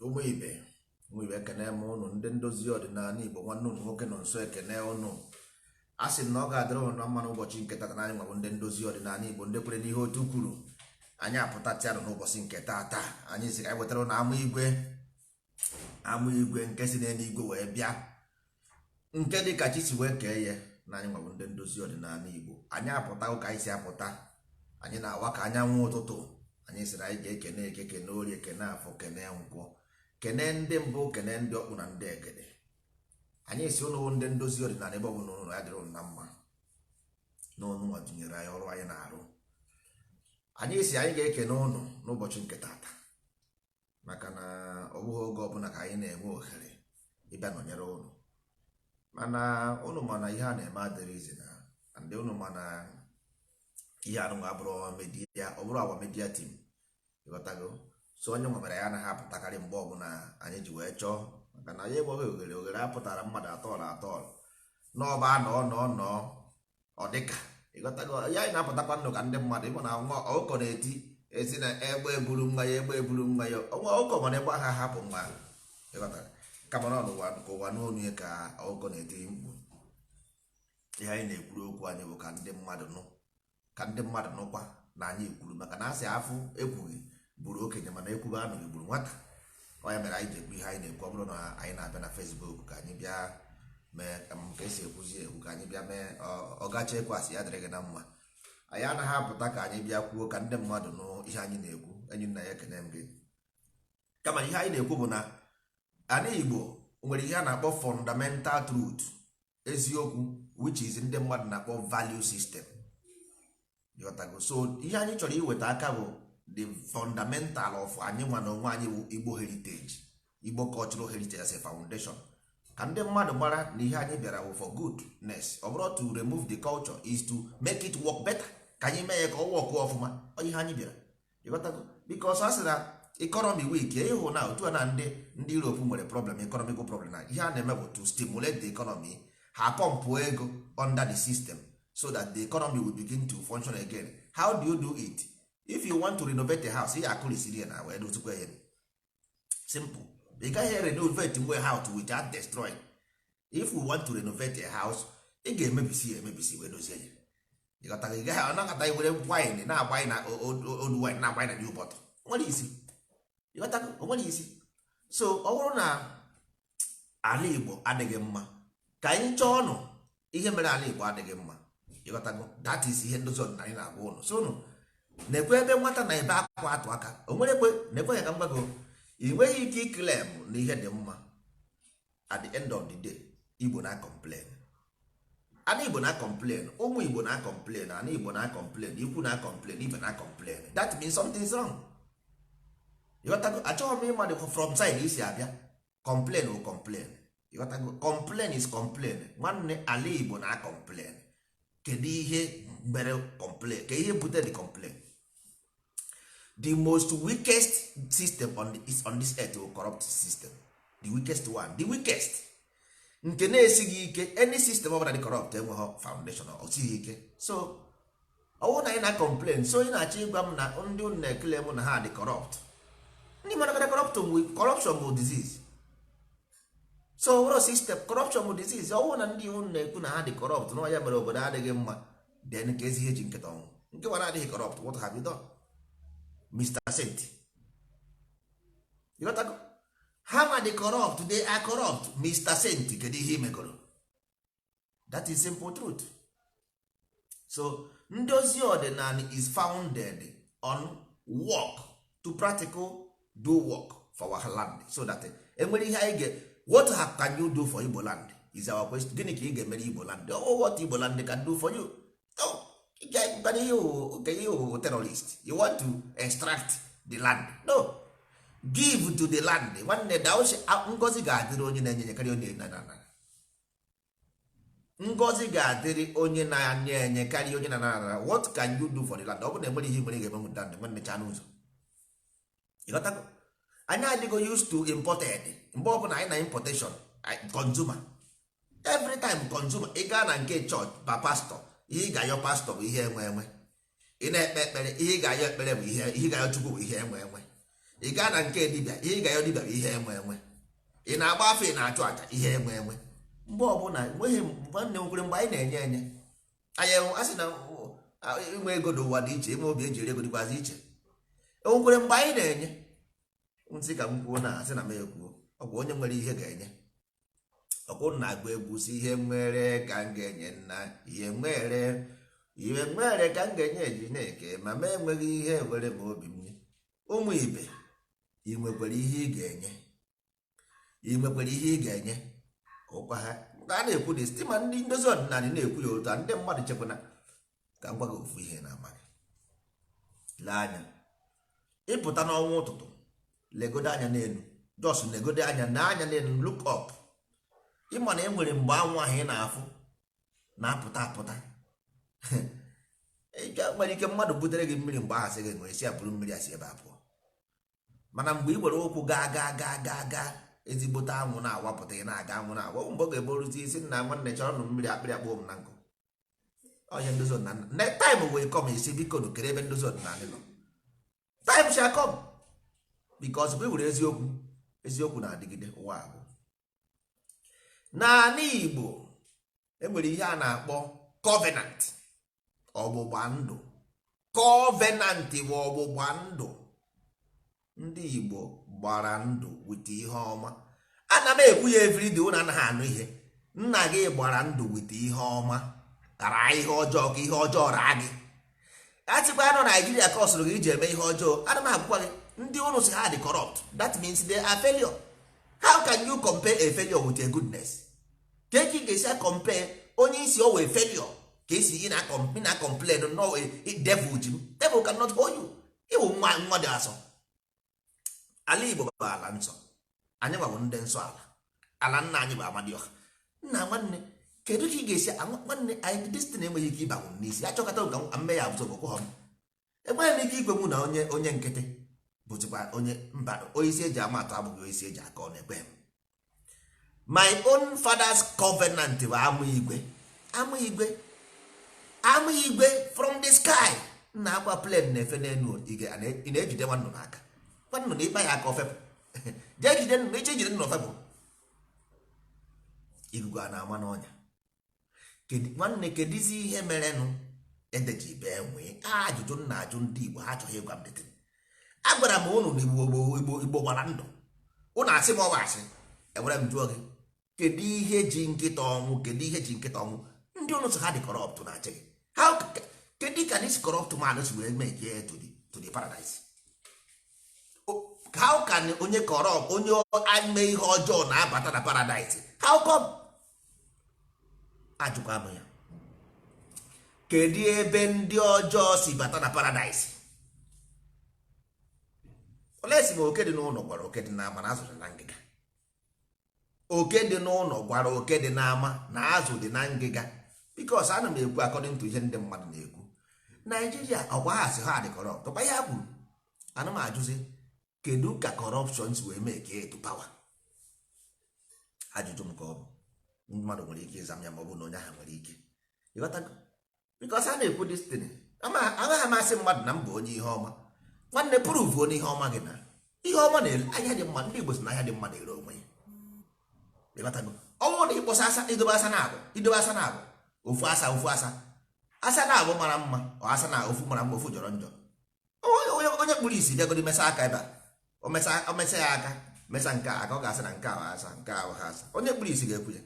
Ụmụ ibe, ụmụ ibe, ekene m ụnụ. Ndị ndozi ọdịnala Igbo, nwanne ụnụ nwoke nọ nso, ekene ụnụ. A sị na ọ ga-adịrị ụnụ na mma n'ụbọchị nke tata, na anyị nwabụ ndị ndozi ọdịnala Igbo, ndị kwere n'ihe otu kwuru. Anyị apụtatịanụ n'ụbọchị nke tata. Anyị sị ka anyị wetara ụnụ ama igwe, ama igwe nke si n'eluigwe wee bịa, nke dị ka chi si wee kee ya. Na anyị nwabụ ndị ndozi ọdịnala Igbo, anyị apụtago ka anyị si apụta. Anyị na-awa ka anyanwụ ụtụtụ. Anyị sịrị anyị ga-ekene Eke, kene Orie, kene Afọ, kene Nkwọ, kene ndị mbụ, kene ndị ọkpụ na ndị egede. Anyị si ụnụ ndị ndozi ọdịnala, ebe ọ bụla ụnụ ya dịrị ụnụ na mma na ụnụ nwa dụnyere anyị ọrụ anyị na-arụ. Anyị si anyị ga-ekene ụnụ n'ụbọchị nke tata, maka na ọ bụghị oge ọbụla ka anyị na-enwe ohere ịbịa nọnyere ụnụ. Mana ụnụ mana ihe a na-eme adịrị izi na ndị ụnụ, mana ihe anụnwa abụrụ media, ọ bụrụ our media team, ịghọtago? So onye nwe mere ya anaghị apụtakarị mgbe ọbụla anyị ji wee chọọ, maka na ya enweghị ohere. Ohere apụtara mmadụ atọọlụ atọọlụ n'ọba nọ nọ nọ. Ọ dịka, ịghọtago, ya anyị na-apụtakwa ndụ ka ndị mmadụ ịbụ na nwa ọkụkọ na-eti esi na egbe eburu nwa ya, egbe eburu nwa ya. Nwa ọkụkọ mana egbe ahụ hapụ nwa, ịghọtara? Kama na ọnụwa ka ụwa n'onu ya ka ọkụkọ na-eti mkpu. Ihe anyị na-ekwuru okwu anyị bụ ka ndị mmadụ nụ, ka ndị mmadụ nụkwa na anyị kwuru, maka na asị afụ ekwughị gburu okenye, mana ekwube anụghị gburu nwata. Ọ ya mere anyị ji ekwu ihe anyị na-ekwu. Ọ bụrụ na anyị na-abịa na Facebook ka anyị bịa mee ka esi ekwuzi ekwu, ka anyị bịa mee ọgacha ekwasị ya dịrị gị na mma. Anyị anaghị apụta ka anyị bịa kwuo ka ndị mmadụ nụ ihe anyị na-ekwu. Enyi nna ya, ekene m gị. Kama ihe anyị na-ekwu bụ na ala Igbo nwere ihe a na-akpọ fundamental truth, eziokwu, which is ndị mmadụ na-akpọ value system, ịghọtago? So ihe anyị chọrọ iweta aka bụ the fundamental of anyị nwa na onwe anyị bụ Igbo heritage, Igbo cultural heritage as a foundation, ka ndị mmadụ mara na ihe anyị bịara bụ for goodness. Ọ bụrụ to remove the culture, is to make it work better, ka anyị mee ya ka ọ work ọfụma. Ọ ihe anyị bịara, ịghọtago? Because a sị na economy weak, ịhụ na otu a na ndị Europe nwere problem, economical problem, na ihe a na-eme bụ to stimulate the economy. Ha pọmpụ ego under the system so that the economy will begin to function again. How do you do it? If you want to renovate a house, ị akụrisiri ya na wee dozikwa ya. Simple. Ị gaghị renovate nwe house without destroying. If we want to renovate a house, ị ga-emebisi ya emebisi wee dozie ya, ịghọtara? Ị gaghị anakọta were wine na-agbanye na old wine na-agbanye na new bottle. Nwere isi, ịghọtago? O nwere isi. So ọ bụrụ na ala Igbo adịghị mma, ka anyị chọọ ọnụ ihe mere ala Igbo adịghị mma, ịghọtago? That is ihe ndozi ọdịnala na-agwa ụnụ. So ụnụ na-ekwe ebe nwata na ebe akwa atụ aka o nwere ekwe na-ekwe ya. Ka m gwago, ị nweghị ike iclaim na ihe dị mma. At the end of the day, Igbo na complain, ana Igbo na complain, ụmụ Igbo na complain, ana Igbo na complain, ikwu na complain, ibe na complain. That means something is wrong, ịghọtago? Achọghị m ịma from side isi abịa. Complain will complain, ịghọtago? Complain is complain. Nwanne, ala Igbo na complain. Kedu ihe mere complain? Ka ihe butere the complain? The most weakest system is on this earth will corrupt system, the weakest one, the weakest nke na-esighị ike. Any system ọbụla dị corrupt enweghị foundation, ọ sighi ike. So ọ bụrụ na anyị na complain, so ị na-achọ ịgwa m na ndị unu na-ekele m na ha dị corrupt? Ndị mmadụ corrupt, corruption bụ disease. So ọ bụrụ system corruption bụ disease, ọ bụrụ na ndị unu na-ekwu na ha dị corrupt na ya mere obodo adịghị mma, then ka ezi ihe ji nkịta ọnwụ nke nwa na-adịghị corrupt, what have you done, Mr. Saint? Ịghọtago? Ha ma dị corrupt, they are corrupt. Mr. Saint, kedu ihe ị megoro? That is simple truth. So ndozi ọdịnala is founded on work, to practical do work for our land, so that enwere ihe anyị ga. What can you do for Igbo land is our question. Gịnị ka ị ga-emere Igbo land? Oh, what Igbo land can do for you? Oh, ihe terrorist, you want to extract the land. No, give to the land. Nwanne, dauchi ngozi ga-adịrị onye na-enye enye karịa onye na-anara. Ngozi ga-adịrị onye na-enye enye karịa onye na-anara. What can you do for the land? Ọ bụrụ na enwere ihe nwere ị ga-eme land, nwanne, chaa n'ụzọ, ịghọtago? Anyị adịgo used to imported. Mgbe ọbụla anyị na importation, consumer, every time consumer. Ị gaa na nke chọọchị pa pastọ, ihe ị ga-ayọ pastọ bụ ihe enwe enwe. Ị na-ekpe ekpere, ihe ị ga-ayọ ekpere bụ ihe, ihe ị ga-ayọ Chukwu bụ ihe enwe enwe. Ị gaa na nke dibịa, ihe ị ga-ayọ dibịa bụ ihe enwe enwe. Ị na-agba afọ, ị na-achụ àjà, ihe enwe enwe. Mgbe ọbụla nweghị nwanne nwekwere mgbe anyị na-enye enye anyị a sị na inwe ego n'ụwa dị iche, inwe obi eji eri ego dịkwazị iche. Enwekwere mgbe anyị na-enye nsị ka m kwuo na asị na m ekwuo. Ọ bụ onye nwere ihe ga-enye. Ọkwụ na-agụ egwu si, ihe nwere ka m ga-enye nna, ihe nwere, ihe nwere ka m ga-enye Chineke, ma m enweghị ihe, were m obi m nye. Ụmụ ibe, ị nwekwara ihe ị ga-enye? Ị nwekwara ihe ị ga-enye? Ụkwa ha ka a na-ekwu dị site ma ndị ndozi ọdịnala na-ekwu ya otu a, ndị mmadụ chekwana. Ka m gwa gị ofu ihe na-amaghị. Lee anya, ịpụta n'ọnwa ụtụtụ, legodo anya n'elu, just legodo anya na anya n'elu, look up. Ịma na e nwere mgbe anwụ ahụ ị na-afụ na-apụta apụta. Nwere ike mmadụ butere gị mmiri mgbe ahụ, sị gị nwere isi a bụrụ mmiri a si ebe a pụọ. Mana mgbe ị were ụkwụ gaa gaa gaa gaa gaa, ezigbote anwụ na-awapụta, ị na-aga, anwụ na-awa. Mgbe ọ ga-eboruzi isi nna nwanne chọrọ nụ mmiri, akpịrị akpọ m na nkụ. Onye ndozi ọdịnala ne, time will come. Isi biko nụ, kere ebe ndozi ọdịnala nọ. Time shall come, because mgbe were eziokwu, eziokwu na-adịgide ụwa agwụ. N'ala Igbo enwere ihe a na-akpọ covenant, ọgbụgba ndụ. Covenant bụ ọgbụgba ndụ. Ndị Igbo gbara ndụ with ihe ọma. Ana m ekwu ya everyday, ụnụ anaghị anụ ihe. Nna gị gbara ndụ with ihe ọma, raa ihe ọjọọ ka ihe ọjọọ raa gị. A sịkwa nọ Naijiria ka ọ sụrụ gị iji eme ihe ọjọọ. Ana m agwụkwa gị, ndị ụnụ si ha dị corrupt, that means they are failure. How can you compare a failure with a goodness? Ka ị ga-esi compare onye isi o wee failure, ka esi ị na complain? No, devil ji m, devil cannot hold you. Ịwụ nwa nwa dị asọ. Ala Igbo bụ ala nsọ. Anyị nwabụ ndị nsọ ala. Ala nna anyị bụ Amadioha. Nna nwanne, kedu ka ị ga-esi nwanne anyị destiny enweghị ike ịbanwu n'isi achọkọta ka mme ya abụzọ bụkwa m. Enweghị m ike ikwenwu na onye onye nkịtị bụzikwa onye mba. Onye isi eji ama atụ abụghị onye isi eji aka ọ na-ekwe m. My own father's covenant bụ ama igwe, ama igwe, ama igwe from the sky. Nna, akwa plane na-efe n'elu. Ị na-ejide nwannu n'aka, nwannu na ịkpa ya aka ofepụ. Jee jide nnụnụ, iche jide nnụnụ, ofepụ. Ikuku a na-ama n'ọnya. Nwanne, kedizi ihe merenụ ede ji bee nwee? Ajụjụ m na-ajụ ndị Igbo, ha achọghị ịgwa m dịtị. Agwara m ụnụ na Igbo Igbo Igbo gbara ndụ. Ụnụ asị m ọ bụ asị. Ewere m jụọ gị, kedu ihe ji nkịta ọnwụ? Kedu ihe ji nkịta ọnwụ? Ndị ụnụ sị ha dị corrupt na-achị gị. How, kedu ka this corrupt man si wee make it to the paradise? How can onye corrupt, onye ame ihe ọjọọ na-abata na paradise? How come? Ajụkwa m ya, kedu ebe ndị ọjọọ si bata na paradise? Olee si ma oke dị n'ụlọ gwara oke dị n'ama na azụ dị na ngịga? Oke dị n'ụlọ gwara oke dị n'ama na azụ dị na ngịga. Because ana m ekwu according to ihe ndị mmadụ na-ekwu. Naijiria ọkwa ha si ha dị corrupt, ọkwa ihe ha kwuru. Ana m ajụzi, kedu ka corruption si wee make it to power? Ajụjụ m ka ọ bụ. Mmadụ nwere ike ịza m ya, ma ọ bụ na onye ahụ nwere ike ịghọtago. Because a na-ekwu destiny, amaghị m asị mmadụ na m bụ onye ihe ọma. Nwanne, prove onye ihe ọma gị na ihe ọma na ahịa dị mma. Ndị Igbo si na ahịa dị mma na-ere onwe ya. Ịghọtago? Ọnwụ na ịkpọsa asa, idobe asa na abụ, idobe asa na abụ, ofu asa, ofu asa, asa na abụ mara mma, ọ asa na ofu mara mma, ofu jọrọ njọ. Onye kpuru isi bịagodi mesa aka ebe a, o mesa ya aka, mesa nke a aka, ọ ga-asị na nke a bụ asa, nke a bụ ha asa. Onye kpuru isi ga-ekwu ya.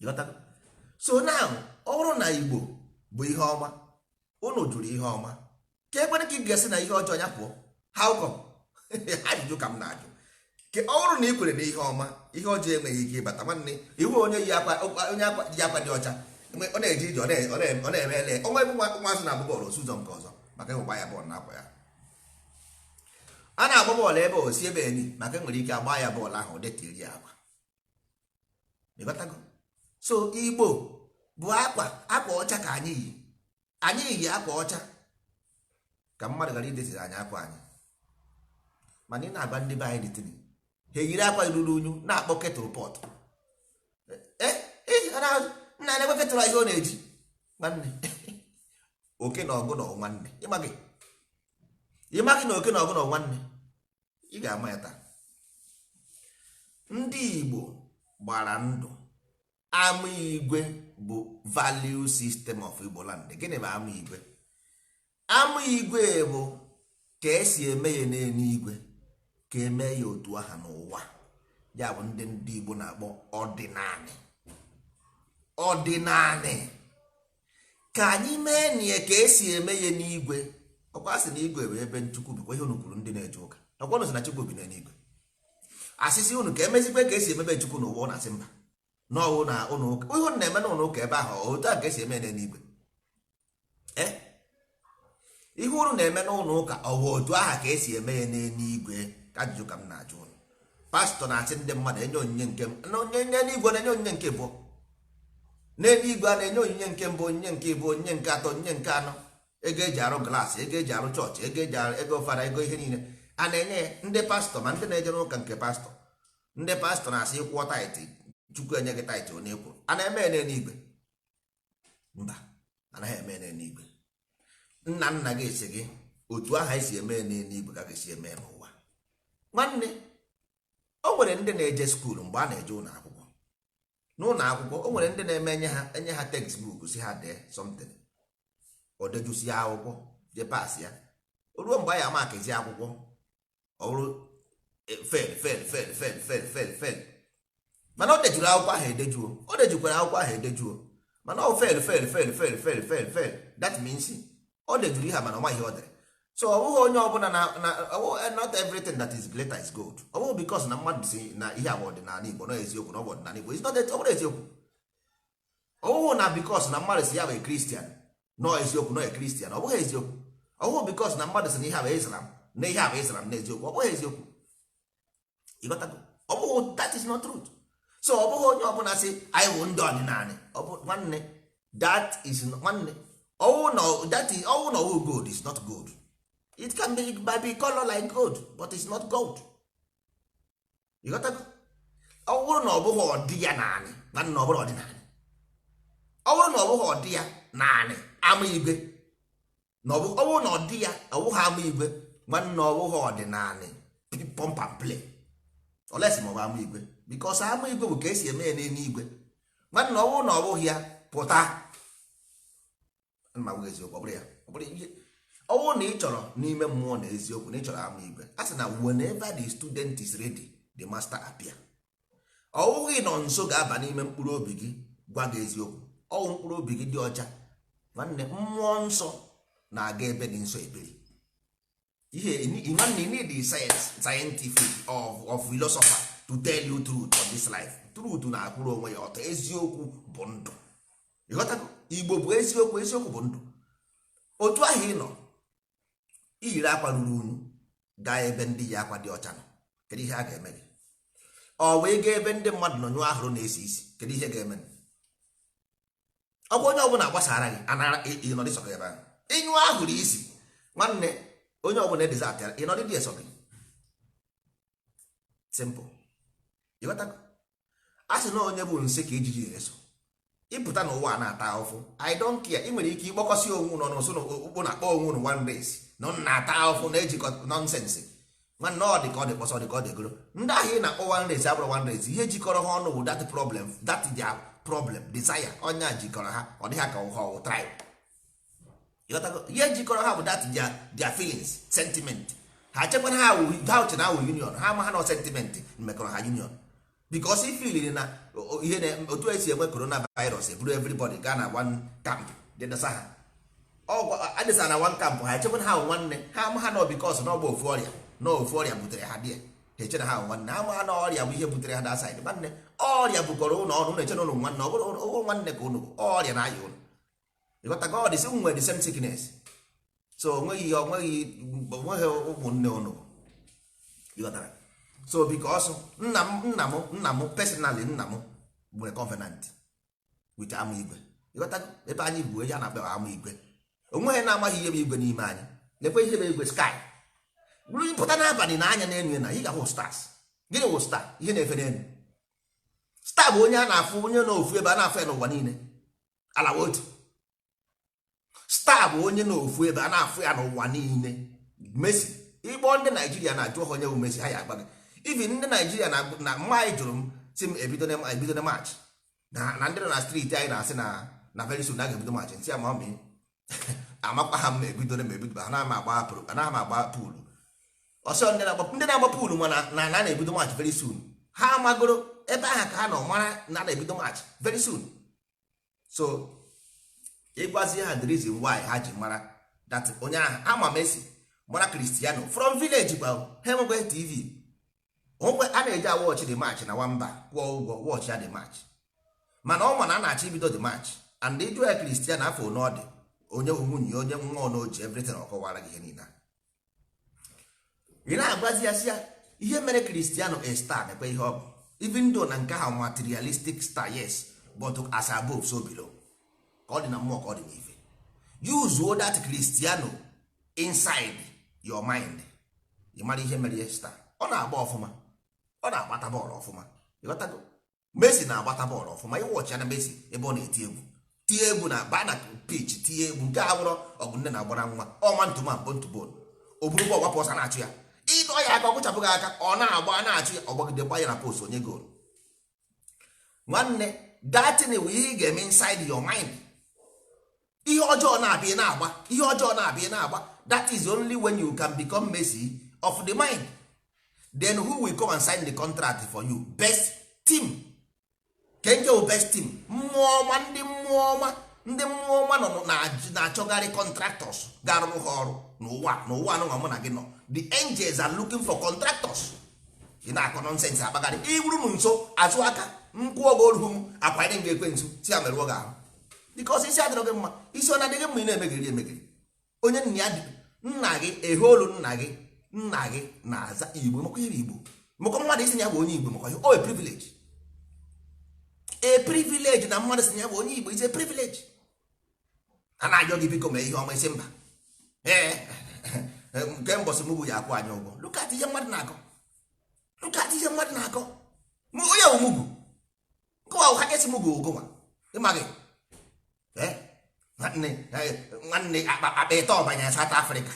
Ịghọtago? So now, ọ bụrụ na Igbo bụ ihe ọma, unu jụrụ ihe ọma, ka ekwere ka ị ga-esi na ihe ọjọọ ya pụọ? How come? Ajụjụ ka m na-ajụ. Ke ọ bụrụ na ị kwere na ihe ọma, ihe ọjọọ enweghị ike ịbata. Nwanne, ihu onye yi akwa, onye akwa yi akwa dị ọcha, ọ na-eje ije, ọ na-eme ele ọnwa ebe nwa azụ na-agba bọọlụ osu ụzọ nke ọzọ maka ịhụgba ya bọọlụ na-akwa ya. A na-agba bọọlụ ebe o si ebe eni maka enwere ike agba ya bọọlụ ahụ detiri ya akwa. Ịghọtago? So Igbo bụ akwa, akwa ọcha ka anyị yi. Anyị yi akwa ọcha ka mmadụ ghara idetiri anyị akwa anyị. Mana ị na-agba ndị be anyị detiri, ha eyiri akwa ruru unyu na-akpọ kettle pot. Nna, na-ekwe kettle ihe ọ na-eji. Nwanne, oke na ọgụ na nwanne ịma gị. Ị maghị na oke na ọgụ na nwanne. Ị ga-ama ya taa. Ndị Igbo gbara ndụ. Ama igwe bụ value system of Igbo land. Gịnị bụ ama igwe? Ama igwe bụ ka esi eme ya n'eluigwe, ka eme ya otu aha n'ụwa. Ya bụ ndị Igbo na-akpọ ọdịnanị. Ọdịnanị ka anyị mee nie ka esi eme ya n'igwe. Ọkwa sị na igwe bụ ebe Chukwu bikwa. Ihe unu kwuru, ndị na-eje ụka, ọkwa unu sị na Chukwu bi n'eluigwe. Asịsị unu ka emezikwe ka esi emebe Chukwu n'ụwa, ọ na-asị mba, n'ọwụ na ụlọ ụka. Ihe unu na-eme n'ụlọ ụka ebe ahụ, otu a ka esi eme n'eluigwe? Ee, ihe unu na-eme n'ụlọ ụka, ọ bụ otu aha ka esi eme ya n'eluigwe? Ka ajụjụ ka m na-ajụ unu. Pastọ na-asị ndị mmadụ enye onyinye nke n'eluigwe, na-enye onyinye nke mbụ n'eluigwe. A na-enye onyinye nke mbụ, onyinye nke ịbụ, onyinye nke atọ, onyinye nke anọ, ego eji arụ glaasị, ego eji arụ chọọchị, ego eji arụ, ego fada, ego ihe niile a na-enye ya. Ndị pastọ, ma ndị na-eje n'ụka nke pastọ, ndị pastọ na-asị ịkwụọ tithe, Chukwu enye gị tithe. Onye kwuru a na-eme ya n'eluigwe? Mba, anaghị eme ya n'eluigwe. Nna nna gị esi gị otu aha esi eme ya n'eluigwe ka ga-esi eme ya n'ụwa. Nwanne, o nwere ndị na-eje school. Mgbe a na-eje ụlọ akwụkwọ, n'ụlọ akwụkwọ, o nwere ndị na-eme enye ha textbook, si ha dee something. O dejusie akwụkwọ, jee pass ya. O ruo mgbe anyị ama akezi akwụkwọ, ọ bụrụ fail, fail, fail, fail, fail, fail, fail. Mana o dejuru akwụkwọ ahụ edejuo, o dejukwara akwụkwọ ahụ edejuo, mana ọ fail, fail, fail, fail, fail, fail, fail. That means o dejuru ihe a, mana ọ maghị ihe ọ dere. So ọ bụghị onye ọbụla na not everything that is glitter is gold. Ọ bụghị because na mmadụ si na ihe a bụ ọdịnala Igbo na eziokwu, na ọ bụ ọdịnala Igbo. It's not, ọ bụrụ eziokwu. Ọ bụghị na because na mmadụ si ya bụ Christian nọ eziokwu, nọ Christian. Ọ bụghị eziokwu. Ọ bụghị because na mmadụ si na ihe a bụ Islam, na ihe a bụ Islam na eziokwu. Ọ bụghị eziokwu. Ịghọtago? Ọ bụghị, that is not truth. So ọ bụghị onye ọbụla sị anyị bụ ndị ọdịnala. Ọ bụ nwanne, that is nwanne, ọwụ na that is ọwụ na ọwụ gold is not gold. It can be by be color like gold, but it's not gold. Ịghọtago? Ọ bụrụ na ọ bụghị ọdị ya naanị, nwanne, ọ bụrụ ọdịnala. Ọ bụrụ na ọ bụghị ọdị ya naanị ama igwe, na ọ bụrụ na ọ dị ya, ọ bụghị ama igwe, nwanne, ọ bụghị ọdịnala. Pump and play olesi ma ọ bụ ama igwe, because ama igwe bụ ka esi eme ya n'eluigwe. Nwanne, ọ bụrụ na ọ bụghị ya, pụta ma bụghị eziokwu. Ọ bụrụ ya, ọ bụrụ ihe ọ bụrụ na ị chọrọ n'ime mmụọ na eziokwu, na ị chọrọ ama igwe, a sị na whenever the student is ready, the master appear. Ọ bụghị nọ nso ga-aba n'ime mkpụrụ obi gị gwa gị eziokwu. Ọwụ mkpụrụ obi gị dị ọcha. Nwanne, mmụọ nsọ na-aga ebe dị nsọ ebiri ihe. Nwanne, you need the science, scientific of philosopher to tell you truth of this life. Truth na-akwụrụ onwe ya ọtọ. Eziokwu bụ ndụ. Ịghọtago? Igbo bụ eziokwu, eziokwu bụ ndụ. Otu ahụ ị nọ iyiri akwa ruru unyu gaa ebe ndị yi akwa dị ọcha nọ, kedu ihe a ga-eme gị? Ọ wee gaa ebe ndị mmadụ nọ nyụọ ahụrụ na-esi isi, kedu ihe ga-eme? Ọ bụ onye ọbụla gbasara gị anara ịnọdị sọ gị ebe ahụ ịnyụ ahụrụ isi. Nwanne, onye ọbụla edezatara ịnọdị dị eso gị. Simple. Ịghọtago? A sị na onye bụ nsị ka ijiji eso. Ịpụta n'ụwa a na-ata ahụfụ, I don't care. Ị nwere ike ịkpọkọsị onwe nọ n'ụsụ ụkpụ na-akpọ onwe unu one race nọ na-ata ahụfụ na-ejikọ nonsense. Nwanne, ọ dị ka ọ dị kpọsọ, dị ka ọ dị goro. Ndị ahụ ị na-akpọ one race abụrụ one race. Ihe jikọrọ ha ọnụ bụ that problem, that their problem, desire ọnya jikọrọ ha. Ọ dịghị ka ụha ọwụ tribe. Ịghọtago? Ihe jikọrọ ha bụ that their feelings, sentiment. Ha chekwana ha wụ ha uche na awụ union ha, ama ha na sentiment mekọrọ ha union, because ifiliri na ihe na otu esi enwe corona virus eburu everybody gaa na one camp, dedasa ha adịsa na one camp. Ha echekwana ha wụ nwanne. Ha ama ha nọ because na ọ bụ ofu ọrịa, na ofu ọrịa butere ha die. Ha eche na ha wụ nwanne. Ha ama ha na ọrịa bụ ihe butere ha that side. Nwanne, ọrịa bukọrọ ụlọ ọnụ. Ụnụ eche na ụnụ nwanne. Ọ bụrụ ọ nwanne ka ụnụ bụ, ọrịa na-aya ụnụ. Ịghọtago? Ọ dị sị nwere the same sickness, so onweghị onweghị ụmụnne ụnụ bụ. Ịghọtara? So because nna m personally, nna m nwere covenant with ama igwe. Ịghọtago? Ebe anyị bụ eji a na-akpọ ama igwe, onweghị na-amaghị ihe bụ igwe n'ime anyị. Lekwe ihe bụ igwe, sky. Bụrụ pụta n'abalị na anya n'elu na ị ga-ahụ stars. Gịnị wụ star? Ihe na-efe n'elu. Star bụ onye a na-afụ, onye n'ofu ebe a na-afụ ya n'ụwa niile. Ala otu star bụ onye n'ofu ebe a na-afụ ya n'ụwa niile. Messi. Ịkpọ ndị Naijiria na-ajụ ha onye bụ Messi, ha ya agba gị. Even ndị Naijiria na mma anyị jụrụ m, si m ebido na match na ndị nọ na street anyị na-asị na very soon a ga-ebido match. Nsị ama m amakwa ha mma ebido ma ebido ha na agba pụrụ, anaghị m agba pool ọsọ. Ndị na-agba pool ma na na-ebido match very soon. Ha amagoro ebe ahụ ka ha nọ mara na na-ebido match very soon. So ịgwazi ha the reason why ha ji mara that onye ahụ ama Messi, mara Cristiano from village gwa ha, enwekwaghị TV onwe a na-eji awatch the match na nwamba kwụọ ụgwọ watch ya the match, mana ọ ma na a na-achọ ibido the match. And ịjụ ya Cristiano afọ one ọ dị, onye nwunye, onye nwa na oji everything, ọ kọwara gị ihe niile ị na-agwazi ya, si ya ihe mere Cristiano a star ekwe ihe ọ bụ, even though na nke ha materialistic star, yes, but as above so below, ka ọ dị na mmụọ, ka ọ dị n'ife. Use that Cristiano inside your mind, ị mara ihe mere ya star. Ọ na-agba ọfụma, ọ na-agbata bọọlụ ọfụma, ịghọtago? Messi na-agbata bọọlụ ọfụma. Ịwatch ya na Messi ebe ọ na-eti egwu, tie egwu na baa na pitch, tie egwu nke a bụrụ ọgụ nne na-agbara nwa ọma, ntụma bone to bone. O buru bọọlụ gbapụ ọsọ, na-achụ ya, ịdọ ya aka, ọ gụchapụ gị aka, ọ na-agba, na-achụ ya, ọ gbagide gba ya na post, onye goal. Nwanne, datin bụ ihe ị ga-eme inside your mind. Ihe ọjọọ na-abịa, na-agba, ihe ọjọọ na-abịa, na-agba. That is only when you can become Messi of the mind. Then who will come and sign the contract for you? Best team kenke bụ best team, mmụọ ọma. Ndị mmụọ ọma, ndị mmụọ ọma nọ na-achọgharị contractors ga-arụrụ ha ọrụ n'ụwa. N'ụwa anụnwa mụ na gị nọ, the angels are looking for contractors. Ị na-akọ nonsense akpagharị iwuru m nso azụ aka nkwụ oge oruhu m akwanyere m gị ekwentị si ya merụọ gị ahụ, because isi adịrọ gị mma. Isi ọ na-adịghị mma, ị na-emegiri emegiri onye nna ya nna gị ehe olu nna gị, nna gị na-aza Igbo maka ihe Igbo, maka mmadụ isi ya bụ onye Igbo, maka ihe o privilege, a privilege na mmadụ si ya bụ onye Igbo is a privilege. A na-ayọ gị, biko mee ihe ọma, isi mba. Ee, nke mbọsị mugbu ya akwụ anyị ụgwọ. Look at ihe mmadụ na-akọ, look at ihe mmadụ na-akọ. Onye bụ mugwu nkụwa ha esi mugwu ụgụnwa ịma gị? Nwanne, nwanne, akpa akpa ịtọ ọbanye South Africa.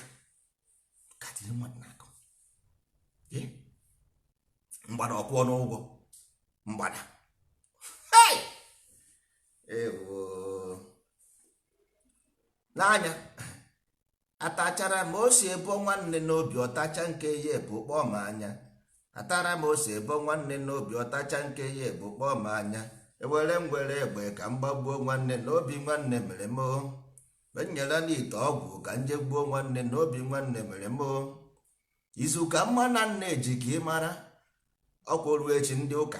Look at ihe mmadụ na-akọ. Mgbada ọkwụọ n'ụgwọ mgbada. Hey! Ewo. N'anya atachara m ose ebo nwanne n'obi, ọtacha nke ya ebu kpọọ m anya. Atara m ose ebo nwanne n'obi, ọtacha nke ya ebu kpọọ m anya. Ewere m were egbe ka m gbagbuo nwanne n'obi, nwanne mere m enyere n'ite ọgwụ ka nje gbuo nwanne n'obi, nwanne mere m izu ka mma na nna eji ka ị mara ọkwa ruo echi. Ndị ụka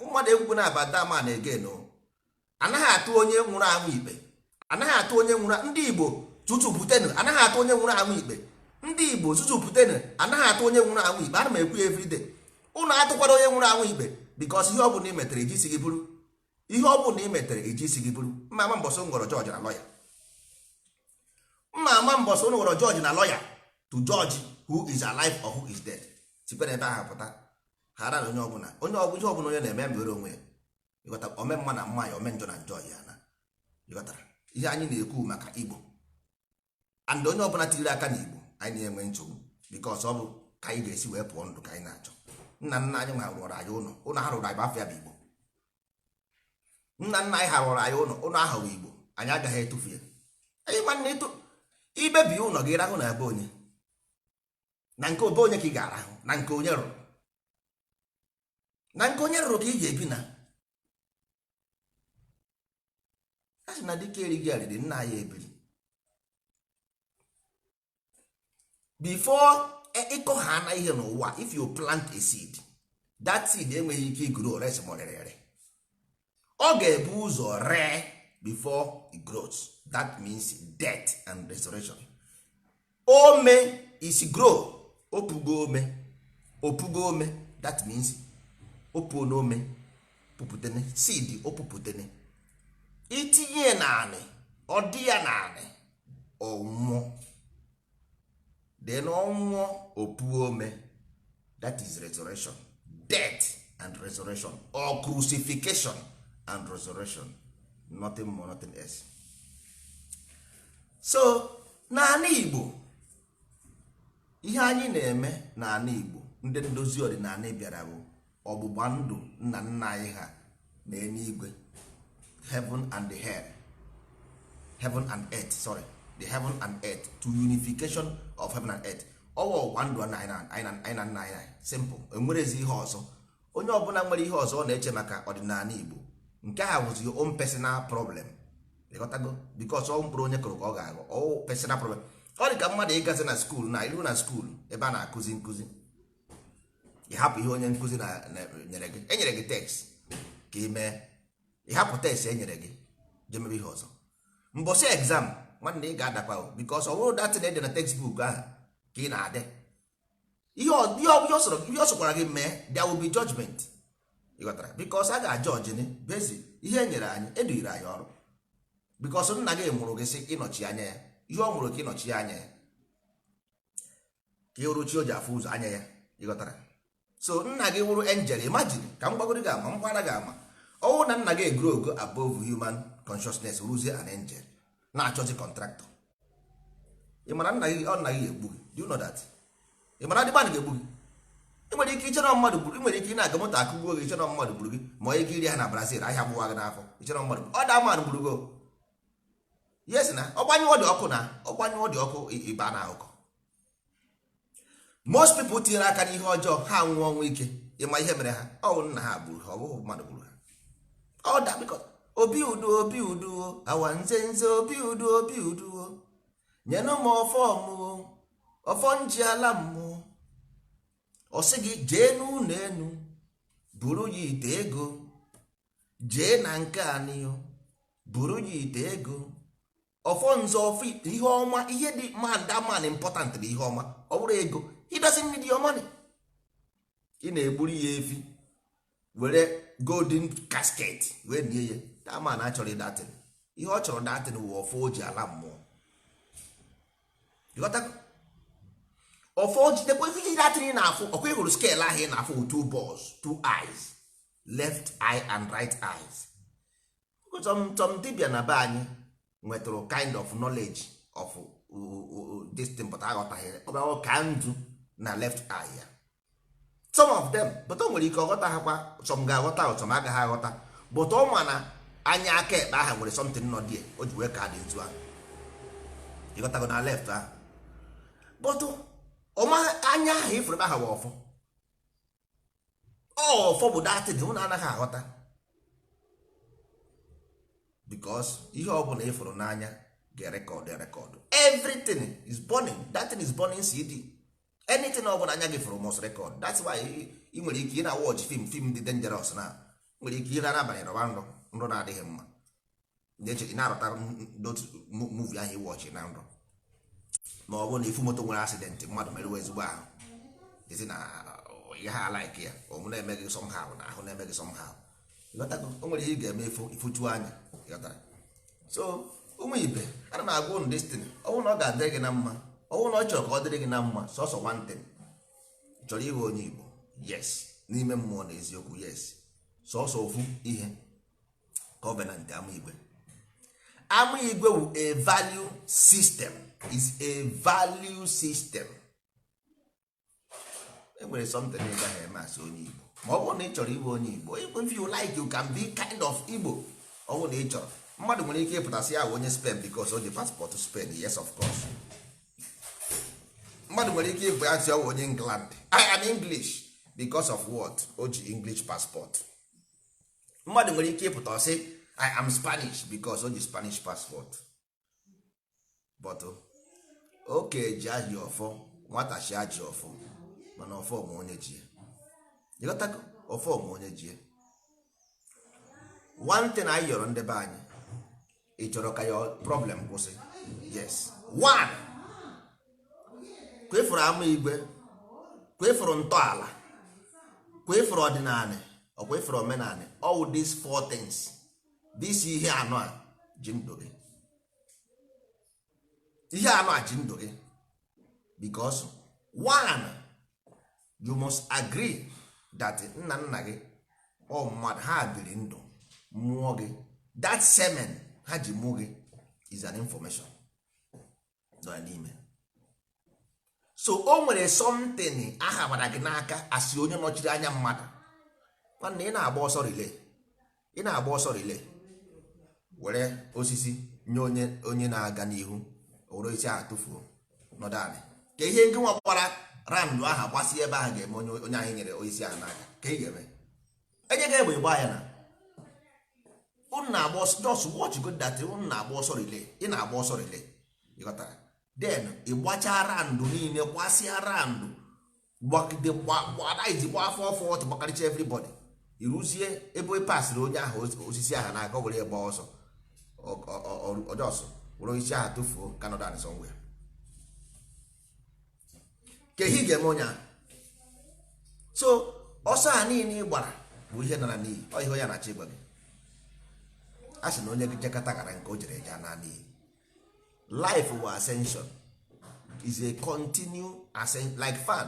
mmadụ egwukwu na-abata ma na egen. Anaghị atụ onye nwụrụ anwụ ikpe, anaghị atụ onye nwụrụ. Ndị Igbo tutupụtenụ, anaghị atụ onye nwụrụ anwụ ikpe. Ndị Igbo tutupụtenụ, anaghị atụ onye nwụrụ anwụ ikpe. Ana m ekwu ya everyday, ụnụ atụkwara onye nwụrụ anwụ ikpe, because ihe ọ bụla ị metere iji isi gị bụrụ, ihe ọ bụla ị metere iji isi gị bụrụ. Mma ama mbọsị ngwọrọ jọji na lọya, mma ama mbọsị ụnụ gwọrọ jọji na lọya to judge who is alive or who is dead. Sikwe n'ebe ahụ pụta ghara na onye ọbụla, onye ọbụla, ihe ọbụla onye na-eme mere onwe ya. Ịghọta? Ome mma na mma ya, ome njọ na njọ ya. Na ịghọtara ihe anyị na-ekwu maka Igbo? And onye ọbụla tiri aka n'Igbo, anyị na-enwe nsogbu, because ọ bụ ka anyị ga-esi wee pụọ ndụ ka anyị na-achọ. Nna nna anyị nwa rụrụ anyị ụlọ, ụlọ ha rụrụ anyị bụ afọ ya bụ Igbo. Nna nna anyị ha rụrụ anyị ụlọ, ụlọ ahụ bụ Igbo. Anyị agaghị etufu ya. Anyị nwanne ịtụ ibebi ụlọ gị rahụ na ebe onye, na nke obe onye ka ị ga-arahụ, na nke onye rụrụ, na nke onye rụrụ ka ị ga-ebi. Na a sị na dike erighị arịrị nna anyị ebiri before ịkọ ha na ihe n'ụwa. If you plant a seed, that seed enweghị ike igrow res ma rere ere. Ọ ga-ebu ụzọ ree before it grows. That means death and resurrection. Ome is grow, opugo ome, opugo ome. That means opuo n'ome, puputene seed, opuputene, itinye naanị, ọ dị ya naanị, ọnwụọ. Then ọnwụọ, opuo ome. That is resurrection, death and resurrection, or crucifixion and resurrection. Nothing more, nothing else. So n'ala Igbo, Ihe anyị na-eme n'ala Igbo, ndị ndozi ọdịnala bịara bụ ọgbụgba ndụ nna nna anyị ha na eluigwe, heaven and the hell, heaven and earth, sorry, the heaven and earth, to unification of heaven and earth. Ọwa ọgbụgba ndụ anyị na nna anyị. Simple. Enwerezi ihe ọzọ. Onye ọbụla nwere ihe ọzọ ọ na-eche maka ọdịnala Igbo, nke a wụzi your own personal problem. Ịghọtago? Because ọ mkpụrụ onye kụrụ ka ọ ga-aghọ. Ọ personal problem. Ọ dị ka mmadụ ịgazi na school, na iru na school ebe a na-akụzi nkụzi, ị hapụ ihe onye nkụzi nyere gị. Enyere gị text ka ị mee, ị hapụ text e nyere gị, jee mebe ihe ọzọ. Mbọsị exam, nwanne, ị ga-adakwa o, because ọ bụrụ datin ede na textbook ahụ ka ị na-ade ihe ihe ọ sọkwara gị mee, there will be judgment. Ị ghọtara? Because a ga-ajọji ni bezi ihe e nyere anyị, eduhiri anyị ọrụ, because nna gị mụrụ gị sị ịnọchi anya ya. Ihe ọ mụrụ ka ịnọchi anya ya, ka ịhụrụ chi o ji afụ ụzọ anya ya. Ị ghọtara? So nna gị wụrụ angel. Imagine, ka m gbagoro gị ama, m gbara gị ama, ọwụ na nna gị grow go above human consciousness, rụzie an angel na-achọzi contractor. Ị mara nna gị, ọ nna gị ga-egbu gị. Do you know that? Ị mara adịgba ga-egbu gị? Ị nwere ike iche na mmadụ gburu. Ị nwere ike ị na-aga, moto akụgbuo gị, iche na mmadụ gburu gị. Ma ọ ike iri ha na Brazil, ahịa gbụwa gị n'afọ, iche na mmadụ ọ da mmadụ gburu gị. Yes, na ọgbanyụọ dị ọkụ, na ọgbanyụọ dị ọkụ, ịba na akụkọ. Most people tinyere aka n'ihe ọjọọ, ha nwụọ ọnwụ ike. Ịma ihe mere ha? Ọ bụ nna ha gburu ha, ọ bụghị mmadụ gburu ha. Ọ da because obi udo, obi udo, awa nze nze, obi udo, obi udo, nyenụ m ọfọ mmụọ, ọfọ nji ala mmụọ. Ọ sị gị jee n'ụlọ enu, buru ya ite ego, jee na nke anịyo, buru ya ite ego, ọfọ nzọ, ọfọ ihe ọma, ihe dị man, that man important bụ ihe ọma. Ọ bụrụ ego, he doesn't need your money. Ị na-egburu ya efi, were golden casket wee nie ya, that man achọrọ datin. Ihe ọ chọrọ datin wụ ọfọ o ji ala mmụọ. Ịghọtago? Ọfọ o jidekwa ihe datin ị na-afụ. Ọkwa ị hụrụ scale ahụ ị na-afụ, two balls, two eyes, left eye and right eyes. Some dibịa na be anyị nwetụrụ kind of knowledge of this thing, but aghọtaghị. Ọ bụ ka ndụ na left eye ya, some of them, but o nwere ike ọghọta ha kwa. Some ga-aghọta, some agaghị aghọta, but ọ ma na anya aka ekpe ahụ nwere something nọ die o ji wee ka dị ntu ahụ. Ịghọtago? Na left ahụ, but ọma anya ahụ ifuru ebe ahụ bụ ọfọ. Ọ ọfọ bụ datin ụnụ anaghị aghọta, because ihe ọ bụla ịfụrụ n'anya ga-erecord, record. Everything is burning. That thing is burning CD. Anything ọ bụla anya gị fụrụ must record. That's why ị nwere ike ị na watch film, film dị dangerous, na nwere ike ịra n'abalị rọba nrọ, nrọ na-adịghị mma. Ị na-arọta movie ahụ ị watch na nrọ, ma ọ bụrụ na ifu moto nwere accident, mmadụ merụọ ezigbo ahụ, ezi na ihe ha like ya, ọ na-eme gị somehow, na ahụ na-eme gị somehow. Ịghọtago? O nwere ihe ị ga-eme ifu ifuju anya. Ịghọtara? So ụmụ ibe, ana m agwa unu destiny. Ọ bụrụ na ọ ga-adịrị gị na mma, ọ bụrụ na ọ chọrọ ka ọ dịrị gị na mma, sọsọ one thing. Ị chọrọ ịghọ onye Igbo? Yes, n'ime mmụọ na eziokwu, yes. Sọsọ ofu ihe, covenant ama igwe. Ama igwe wu a value system, is a value system. E nwere something ị gaghị eme asị onye Igbo, ma ọ bụrụ na ị chọrọ ịbụ onye Igbo. If you like, you can be kind of Igbo. Ọ bụrụ na ị chọrọ, mmadụ nwere ike ịpụtasị ya onye Spain because o ji passport Spain. Yes, of course. Mmadụ nwere ike ịpụ ya sị ọ bụ onye England, "I am English," because of what? O ji English passport. Mmadụ nwere ike ịpụta ọsị, "I am Spanish," because o ji Spanish passport. But oke ji ahịa ọfọ, nwata chi aji ọfọ, mana ọfọ ma onye ji ya. Ịghọtago? Ọfọ ma onye ji ya. One thing anyị yọrọ ndị be anyị, ị chọrọ ka your problem kwụsị? Yes. One, kwefụrụ ama igwe, kwefụrụ ntọala, kwefụrụ ọdịnala, ọ kwefụrụ omenala. All these four things, this ihe anọ a ji ndụ gị. Ihe anọ a ji ndụ gị, because one, you must agree that nna nna gị, ọ mmadụ ha biri ndụ mụọ gị. That semen ha ji mụọ gị is an information nọ ya n'ime. So o nwere something aha gbara gị n'aka asị onye nọchiri anya mmadụ. Nwanne, ị na-agba ọsọ relay, ị na-agba ọsọ relay, were osisi nye onye na-aga n'ihu, were osisi ahụ tụfuo, nọdụ anị ka ihe nke nwa gbara round ahụ gbasi ebe ahụ ga-eme. Onye ahụ nyere osisi ahụ n'aka ka ị ga-eme, enye ga egbe gba ya na unu na-agba ọsọ. Just watch good that unu na-agba ọsọ relay, ị na-agba ọsọ relay, ịghọtara? Then ị gbachaa round niile, gbasịa round, gbagide gbada gba afọ ọfọ, gbakarịcha everybody, iruzie ebe ị pasịrị onye ahụ osisi ahụ n'aka, o were ya gbaa ọsọ ọjọsọ, were osisi ahụ tụfuo Canada and somewhere. Ka ihe ị ga-eme onye ahụ? So ọsọ a niile ị gbara bụ ihe nara n'iyi. Ọ ihe onye na-achọ ịgwa gị, a sị na onye jekọta gara nke o jere eje na n'iyi. Life wa ascension is a continue ascent, like fan.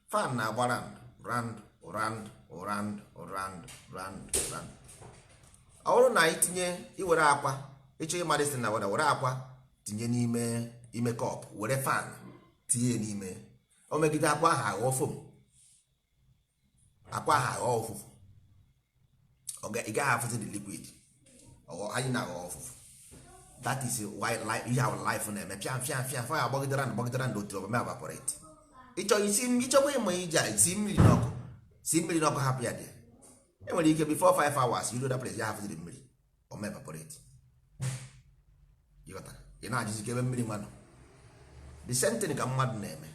Fan na-agba round, round, round, round, round, round, round. Ọ bụrụ na itinye, iwere akwa, ịchọ ịma dịsị na were akwa tinye n'ime ime cup, were fan tinye n'ime o, megide akwa ahụ aghọọ foam, akwa ahụ aghọọ ụfụfụ. Ị gaghị afụzi the liquid anyị na-aghọ ọfụfụ. That is why ihe our life na-eme fịa fịa fịa fịa, agbagidere na gbagidere na otu ọbụma evaporate. Ịchọ isi, ịchọkwa ịma ije a, si mmiri n'ọkụ, si mmiri n'ọkụ, hapụ ya dị. Enwere ike before 5 hours you that place ya hapụziri mmiri, ọma evaporate. Ịghọtara? Ị na-ajụzi ka ebe mmiri nwa nọ. The same thing ka mmadụ na-eme,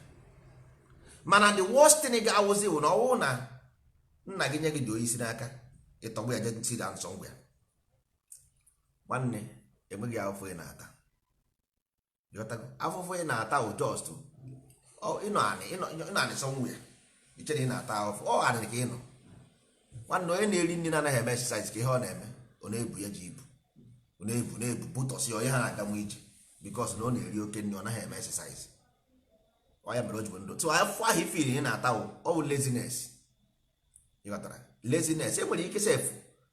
mana the worst thing ga-awụzi bụ na ọwụ na nna gị nye gị dị oisi n'aka, ịtọgbụ ya, je si da nsọ ngwa ya. Nwanne, enweghị afụfụ ị na-ata. Ịghọtago? Afụfụ ị na-ata bụ just ịnọ anị, ịnọ anị somewhere, iche na ị na-ata afụfụ. Ọ anị ka ị nọ. Nwanne, onye na-eri nri na-anaghị eme exercise, ka ihe ọ na-eme, ọ na-ebu ya ji ibu, ọ na-ebu na-ebu butọsi onye ha na-aga nwa ije, because na ọ na-eri oke nri, ọ naghị eme exercise. Ọ ya mere o ji bụ ndụ. So afụfụ ahụ ifiri ị na-ata bụ ọ bụ laziness. Ịghọtara? Laziness. Enwere ike sef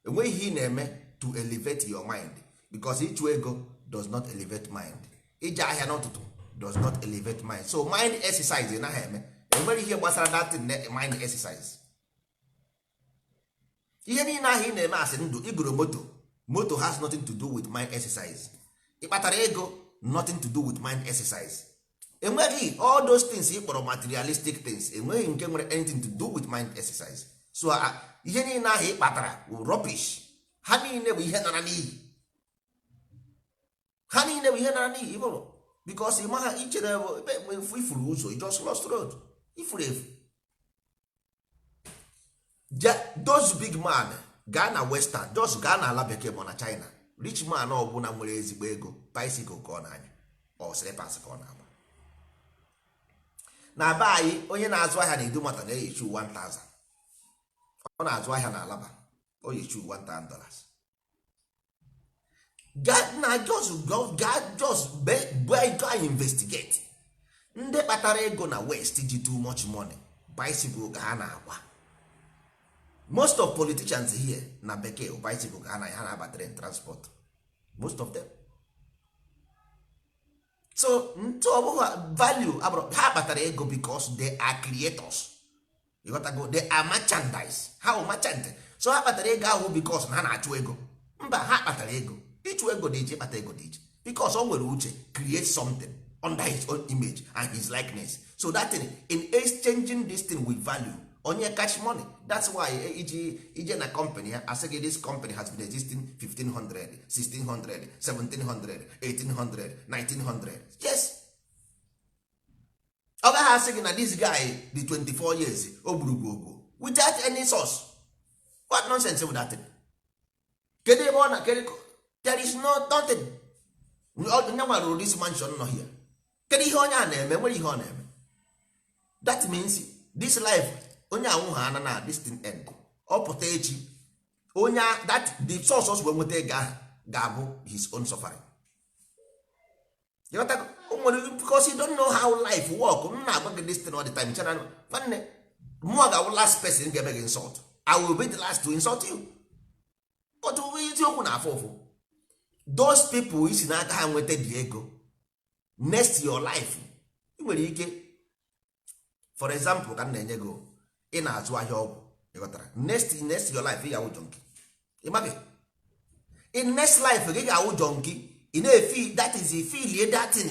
enweghị ihe ị na-eme to elevate your mind, because ịchụ ego does not elevate mind, ije ahịa n'ụtụtụ does not elevate mind. So mind exercise ị naghị eme, enwere ihe gbasara that thing mind exercise. Ihe niile ahụ ị na-eme asị ndụ, igoro moto, moto has nothing to do with mind exercise. Ị kpatara ego, nothing to do with mind exercise. Enweghị all those things ị kpọrọ materialistic things, enweghị nke nwere anything to do with mind exercise. So ihe niile ahụ ị kpatara bụ rubbish. Ha niile bụ ihe nara n'iyi, ha niile bụ ihe nara n'iyi ịbụrụ, because ị maha ichere bụ ifuru ụzọ. You just lost road, ifuru efu. Those big man, gaa na western, just gaa na ala bekee ma na China, rich man ọbụla nwere ezigbo ego, bicycle ka ọ na-anya, ọ slippers ka ọ na-agba. Na be anyị, onye na-azụ ahịa na Idumota na-eyi shoe 1000. Ọ na-azụ ahịa na Alaba, o yi shoe $1000. Na just go, gaa, just go and investigate ndị kpatara ego na west ji too much money, bicycle ka ha na-agba. Most of politicians here na bekee, bicycle ka ha na-aba, train transport, most of them. So ntụ ọ bụghị value abụrụ ha kpatara ego, because they are creators. You they are merchandise, ha bụ merchant. So ha kpatara ego ahụ because na ha na-achụ ego? Mba, ha kpatara ego. Ịchụ ego dị iche, ịkpata ego dị iche, because o nwere uche create something under his own image and his likeness. So that thing, in exchanging this thing with value, onye catch money. That's why iji ije na company ya, asị gị this company has been existing 1500, 1600, 1700, 1800, 1900. Yes, ọ gaghị asị gị na this guy dị 24 years, o gburu gwogwo without any source. What nonsense with that thing? Kedu ebe ọ na kedu? There is no nothing. Onye nwa rụrụ this mansion nọ here, kedu ihe onye a na-eme? Nwere ihe ọ na-eme? That means this life, onye anwụ ha ana na this thing end, ọ pụta echi, onye that the source o wee nweta ego ahụ ga-abụ his own suffering. Ịghọtago? O nwere, because you don't know how life work. M na-agwa gị this thing all the time. Chena nwanne, mụọ ga-abụ last person ga-eme gị insult. I will be the last to insult you, but eziokwu na-afụ ụfụ. Those people isi n'aka ha nweta dị ego, next your life, ị nwere ike For example, ka m na-enye gị, ị na-azụ ahịa ọgwụ, ịghọtara? Next your life, ị ga-awụ junkie. Ị maghị, in next life gị ga-awụ junkie. Ị na-efi, that is, ifilie datin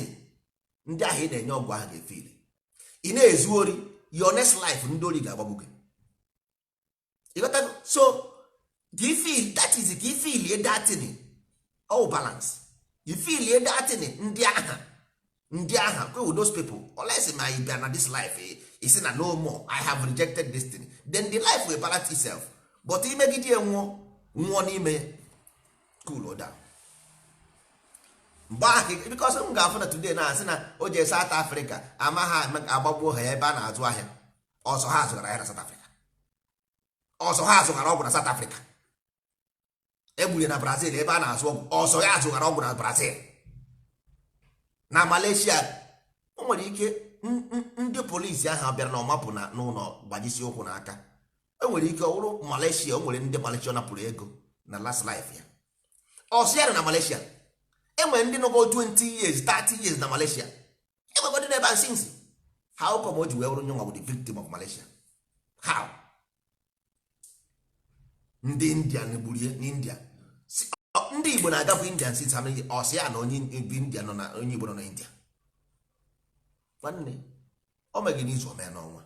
ndị ahụ ị na-enye ọgwụ ahụ ga-efili. Ị na-ezu ori, your next life ndị ori ga-agbagbu gị. Ịghọtago? So ka ifil, that is, ka ifilie datin, all balance, ifilie datin ndị agha, ndị agha kwe, those people, unless ma ị bịa na this life isi na no more, I have rejected this thing, then the life will balance itself. But imegide ya, nwụọ, nwụọ n'ime ya, cool down mgbe ahụ, because m ga-afụ na today na-asị na o jee South Africa, ama ha agbagbuo ha ebe a na-azụ ahịa. Ọsọ ha zụgara ya na South Africa, ọsọ ha zụgara ọgwụ na South Africa. Egburu na Brazil ebe a na-azụ ọgwụ, ọsọ ya zụgara ọgwụ na Brazil, na Malaysia. O nwere ike ndị polisi ahụ bịara na ọmapụ na n'ụlọ gbajisi ụkwụ n'aka. E nwere ike ọ bụrụ Malaysia, o nwere ndị Malaysia napụrụ ego na last life ya. Ọsọ ya nọ na Malaysia. Enwere ndị nọgo 20 years, 30 years na Malaysia. Enwego ndị n'ebe a since. How come o ji wee bụrụ nyenwa bụ the victim of Malaysia? How? Ndị India gburu ya n'India. Ndị Igbo na-agapụ India since how many? Ọsọ ya na onye bi India nọ na onye Igbo nọ na India. Nwanne, o meghị n'izu, ome n'ọnwa.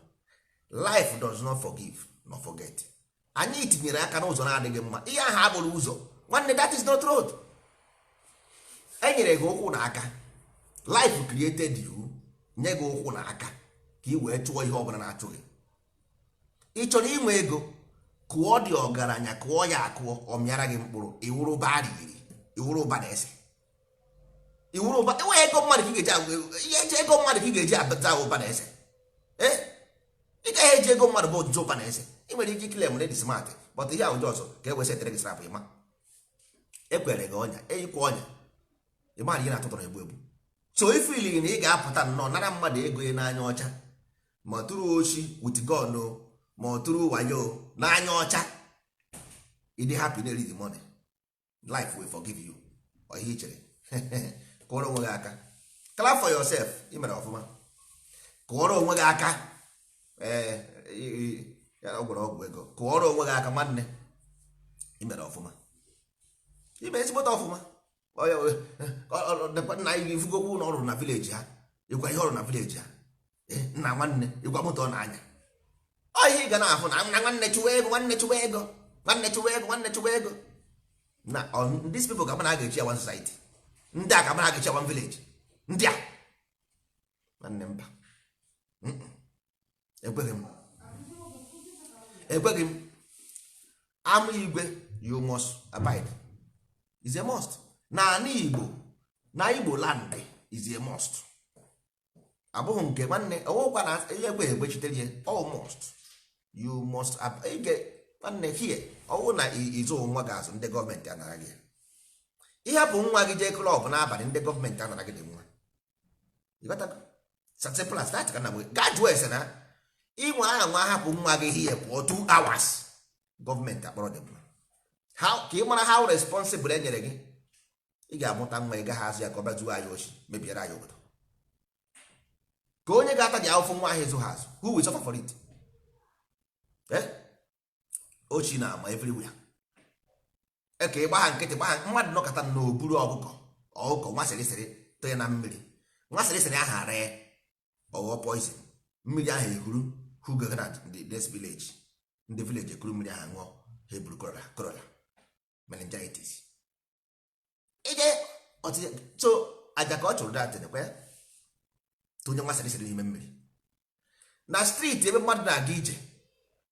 Life does not forgive nor forget. Anyị tinyere aka n'ụzọ na-adịghị mma. Ihe ahụ abụrụ ụzọ, nwanne. That is not road. E nyere gị ụkwụ na aka. Life created you, nye gị ụkwụ na aka ka ị wee chụọ ihe ọbụla na-achụ gị. Ị chọrọ inwe ego, kụọ dị ọgaranya, kụọ ya akụọ, ọ mịara gị mkpụrụ. Iwuru ụba riri, iwuru ụba na-ese, iwuru ụba. Enweghị ego mmadụ ka ị ga-eji ihe eji ego mmadụ ka ị ga-eji abata ụba na ese. Ee, ị gaghị eji ego mmadụ bụ ụba na ese. Ị nwere ike ikile m dị smart, but ihe ahụ ọzọ ka e wee setere gị trap. Ịma ekwere gị ọnya, eyikwa ọnya, ị mara ihe na-atụtụrụ egbu egbu. So ifili na ị ga-apụta nnọọ nara mmadụ ego ya n'anya ọcha, ma tụrụ ochi with gun, ma ọ tụrụ wayo n'anya ọcha, ịdị happy na the money, life will forgive you. Ọ ihe i chere, kụọrọ onwe gị aka. Clap for yourself. Ị mere ọfụma. Kụọrọ onwe gị aka. Ee, ọ gwara ọgwụ ego. Kụọrọ onwe gị aka, nwanne. Ị mere ọfụma, ime ezigbote ọfụma. Nna anyị ifugokwu na ọrụ na village ha, ịgwa ihe ọrụ na village ha. Nna, nwanne, ịgwa moto ọ na-anya. Ọ ihe ị ga na-afụ na nwanne, chụwa ego, nwanne, chụwa ego, nwanne, chụwa ego, nwanne, chụwa ego. Na these people ka mana a ga-echi ya one society. Ndị a ka mana a ga-echi ya one village. Ndị a, nwanne, mba, ekweghị m, ekweghị m. Ama igwe, you must abide, is a must. Na ala Igbo, na Igbo land is a must. Abụghị nke nwanne ọwụkwa na ihe ekweghị ekwechitere ya. All must, you must ige. Nwanne, here, ọwụ na ịzụ nwa gị azụ, ndị gọọmenti anara gị. Ịhapụ nwa gị jee club n'abalị, ndị gọọmenti anara gị dị nwa. Simple as that. Ka na gaa jụọ ese na inwe aha nwa, hapụ nwa gị hie pụọ 2 hours, gọọmenti akpọrọ dị mma. Ka ị mara how responsible e nyere gị. Ị ga-amụta nwa, ị gaghị azụ ya ka ọ bịa zuo anyị ochi, mebiere anyị obodo. Ka onye ga-ata dị ahụfụ nwa ahụ ịzụ ha azụ, who will suffer for it? Eh? Ochi na ama everywhere. Eke ịgba ha nkịtị, gba ha mmadụ nọkọta n'oburu ọkụkọ, ọkụkọ nwa sịrịsịrị tụnye na mmiri, nwa sịrịsịrị ahụ ree, ọghọ poison. Mmiri ahụ ehuru hugo na the next village. Ndị village ekuru mmiri ahụ ṅụọ, ha eburu cholera, cholera, meningitis. Ije ọtịtị so aja ka ọ chụrụ datịn kwa ya tụnye nwa sịrịsịrị n'ime mmiri na street ebe mmadụ na-aga ije.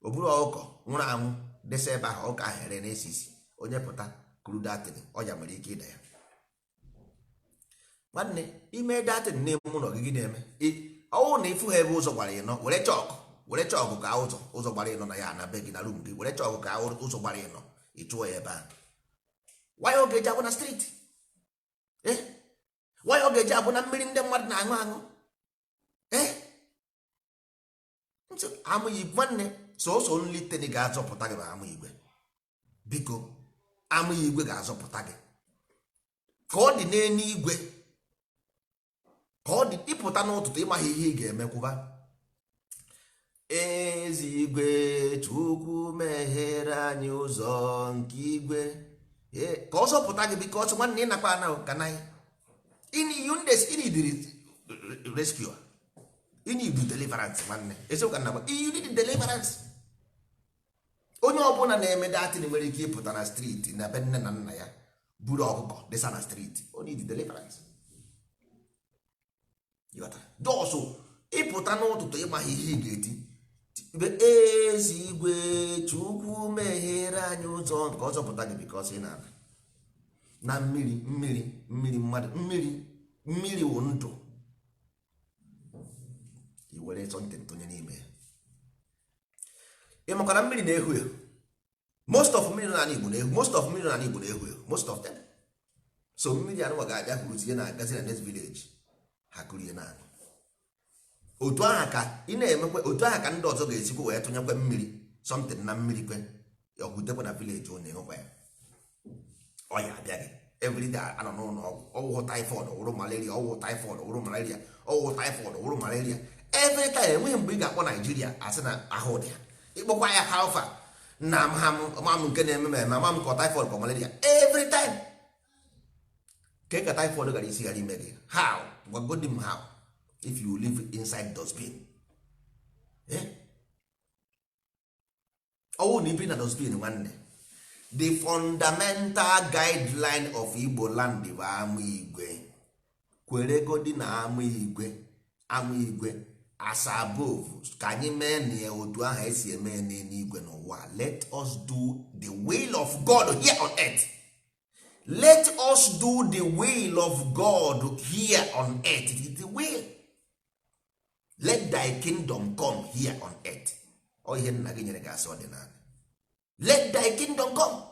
O buru ọkụkọ nwụrụ anwụ desa ebe ahụ, ọkụkọ ahụ ere na-esi isi. Onye pụta kuru datin, ọya nwere ike ịda ya. Nwanne, ime datin n'ime ụlọ gị, gị na-eme ọwụ na ịfụ ha ebe ụzọ gbara ịnọ, were chalk, were chalk ka ụzọ, ụzọ gbara ịnọ na ya na be gị, na room gị. Were chalk ka ụzọ gbara ịnọ, ị chụọ ya ebe ahụ. Why ọ ga-eji abụ na street? Eh, why ọ ga-eji abụ na mmiri ndị mmadụ na-aṅụ aṅụ? Eh, ntị amụ igwe, nwanne, sọsọ nliteni ga-azọpụta gị bụ amụ igwe. Biko, amụ igwe ga-azọpụta gị. Ka ọ dị n'eluigwe, ka ọ dị ịpụta n'ụtụtụ, ịmaghị ihe ị ga-emekwuba. Ezigwe Chukwu meghere anyị ụzọ nke igwe. Ka ọ zọpụta gị, because nwanne, ị nakwa ana ka na you need rescue, you need deliverance. Nwanne, eziokwu na you need deliverance. Onye ọbụla na-eme datin nwere ike ịpụta na street na be nne na nna ya, buru ọkụkọ desa na street, o need deliverance. Just ịpụta n'ụtụtụ, ịmaghị ihe ị ga-eti, "Ezigwe Chukwu meghere anyị ụzọ," nke ọ zọpụta gị, because ị na-ana na mmiri, mmiri, mmiri, mmadụ, mmiri, mmiri wụ ndụ. I were something tụnye n'ime ya. Ị makwara mmiri na-ehu ehu? Most of mmiri n'ala Igbo na-ehu. Most of mmiri n'ala Igbo na-ehu ehu, most of them. So mmiri anụnwa ga-abịa huruzie na agazi na next village, ha kurie naanị otu aha ka ị na-emekwe. Otu aha ka ndị ọzọ ga-esikwa wee tụnyekwe mmiri, something na mmiri kwe ọgwutekwe na village, ọ na-enwekwa ya. Ọya abịa gị everyday, anọ n'ụlọ ọgwụ, ọgwụ typhoid wụrụ malaria, ọgwụ typhoid wụrụ malaria, ọgwụ typhoid wụrụ malaria every time. Enweghị mgbe ị ga-akpọ Naijiria asị na ahụ dị ya. Ịkpọkwa ya halfa na mam nke na-eme m eme, ama m ka typhoid ka malaria every time. Ke ka typhoid gara isi ghara ime gị? How? Gwagodi m how, if you live inside dustbin? Eh? Ọwụ na ibi na dustbin. Nwanne, the fundamental guideline of Igbo land bụ ama igwe. Kweregodi na ama igwe, ama igwe as above, ka anyị mee na ya otu ahụ esi eme n'eluigwe n'ụwa. Let us do the will of God here on earth. Let us do the will of God here on earth. It is the will. Let thy kingdom come here on earth. Ọ ihe nna gị nyere gị asị ọdịnala. Let thy kingdom come.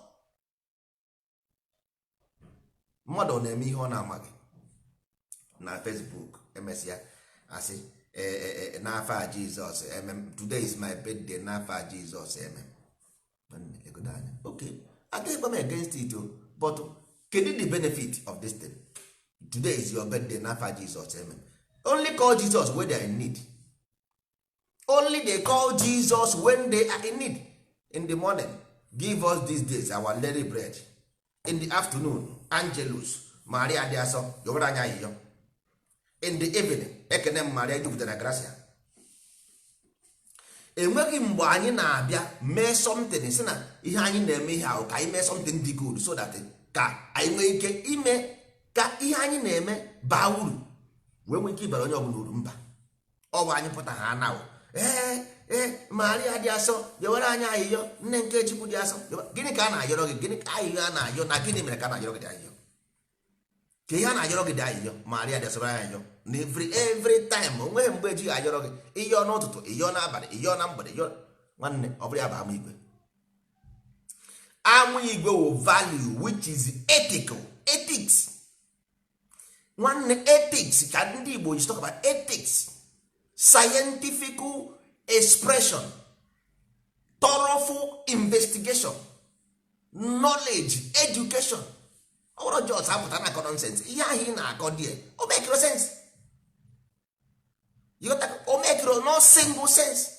Mmadụ ọ na-eme ihe ọ na-amaghị na Facebook, emesịa asị n'afọ a Jizọs emem. Today is my birthday, n'afọ a Jizọs emem. Anya, okay, adịghịkwa m against it o, but kedu the benefit of this thing? Today is your birthday, n'afọ a Jizọs emem. Only call Jesus when they are in need. Only they call Jesus when they are in need. In the morning, "Give us these days our daily bread." In the afternoon, Angelus, Maria dị asọ, yọbara anyị ayịyọ. In the evening, "Ekene m Maria, jupụtara gracia." Enweghị mgbe anyị na-abịa mee something si na ihe anyị na-eme ihe ahụ ka anyị mee something dị good, so that ka anyị nwee ike ime ka ihe anyị na-eme baa uru, wee nwee ike ịbara onye ọbụla uru. Mba, ọ bụ anyị pụta ha anawo, ee ee, Maria dị asọ, yọwere anyị ayịyọ, nne nke Chukwu dị asọ. Gịnị ka a na-ayọrọ gị? Gịnị ka ayịyọ a na-ayọ na gịnị mere ka a na-ayọrọ gị dị ayịyọ? Ka ihe a na-ayọrọ gị dị ayịyọ, Maria dị asọ anyị ayịyọ na every time. O nweghị mgbe ejighị ayọrọ gị ịyọ n'ụtụtụ, ịyọ n'abalị, ịyọ na mgbede, ịyọ. Nwanne, ọ bụrụ ya bụ ama igwe. Ama igwe wụ value which is ethical, ethics. Nwanne, ethics ka ndị Igbo ji talk about ethics, scientific expression, thorough investigation, knowledge, education. Ọ bụrụ just apụta na akọ nonsense. Ihe ahụ ị na-akọ die, o mekiro sense. You got that? O mekiro no single sense.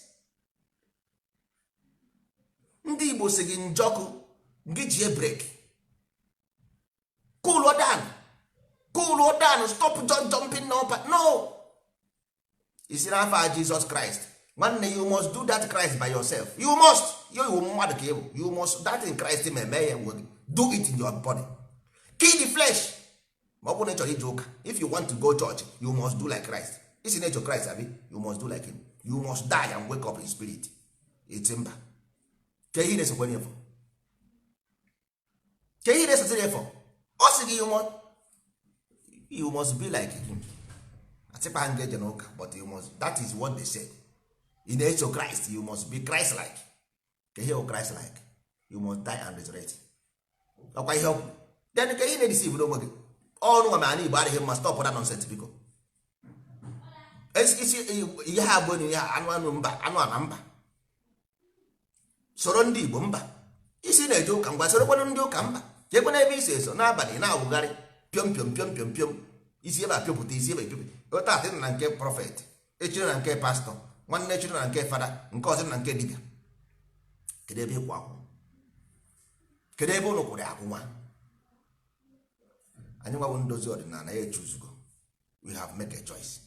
Ndị Igbo si gị njọkụ, gị jie break, cool down, cool down, stop jumping up. No, isi n'afọ a Jesus Christ. Nwanne, you must do that Christ by yourself. You must. You iwu mmadụ ka ịbụ. You must that in Christ ma eme ya nwe gị. Do it in your body, kill the flesh. Ma ọ bụrụ na ị chọrọ ije ụka, if you want to go church, you must do like Christ. Isi na-echo Christ abi, you must do like him. You must die and wake up in spirit. Eti mba, ka ihe na-esokwe efọ, ka ihe na-esotiri efọ. Ọ sị gị you must be like him. Atịkpa nga eje n'ụka, but you must. That is what they said. Ị na-eso Christ, you must be Christ like. Ka ihe bụ Christ like? You must die and resurrect. Ọkwa ihe ọkwụ. Then ka ihe na-edeceive n'onwe gị ọnụ nwa ma ana Igbo adịghị mma. Stop that nonsense, biko. Isi ihe ha abụọ ihe anụ anụ mba, anụ ana mba, soro ndị Igbo mba. Isi na-eje ụka, ngwa, sorokwanụ ndị ụka mba. Ka ekwe n'ebe isi eso n'abalị na-awụgharị piom piom piom piom piom, isi ebe a piopụta, isi ebe piopụta. Taatị na nke prophet, echiri na nke pastor. Nwanne echi nọ na nke fada, nke ọzọ na nke dibịa. Kedu ebe ịkwụ akwụ? Kedu ebe ụnụ kwụrụ akwụ? Nwa anyị nwawo ndozi ọdịnala ya echuzugo. We have make a choice.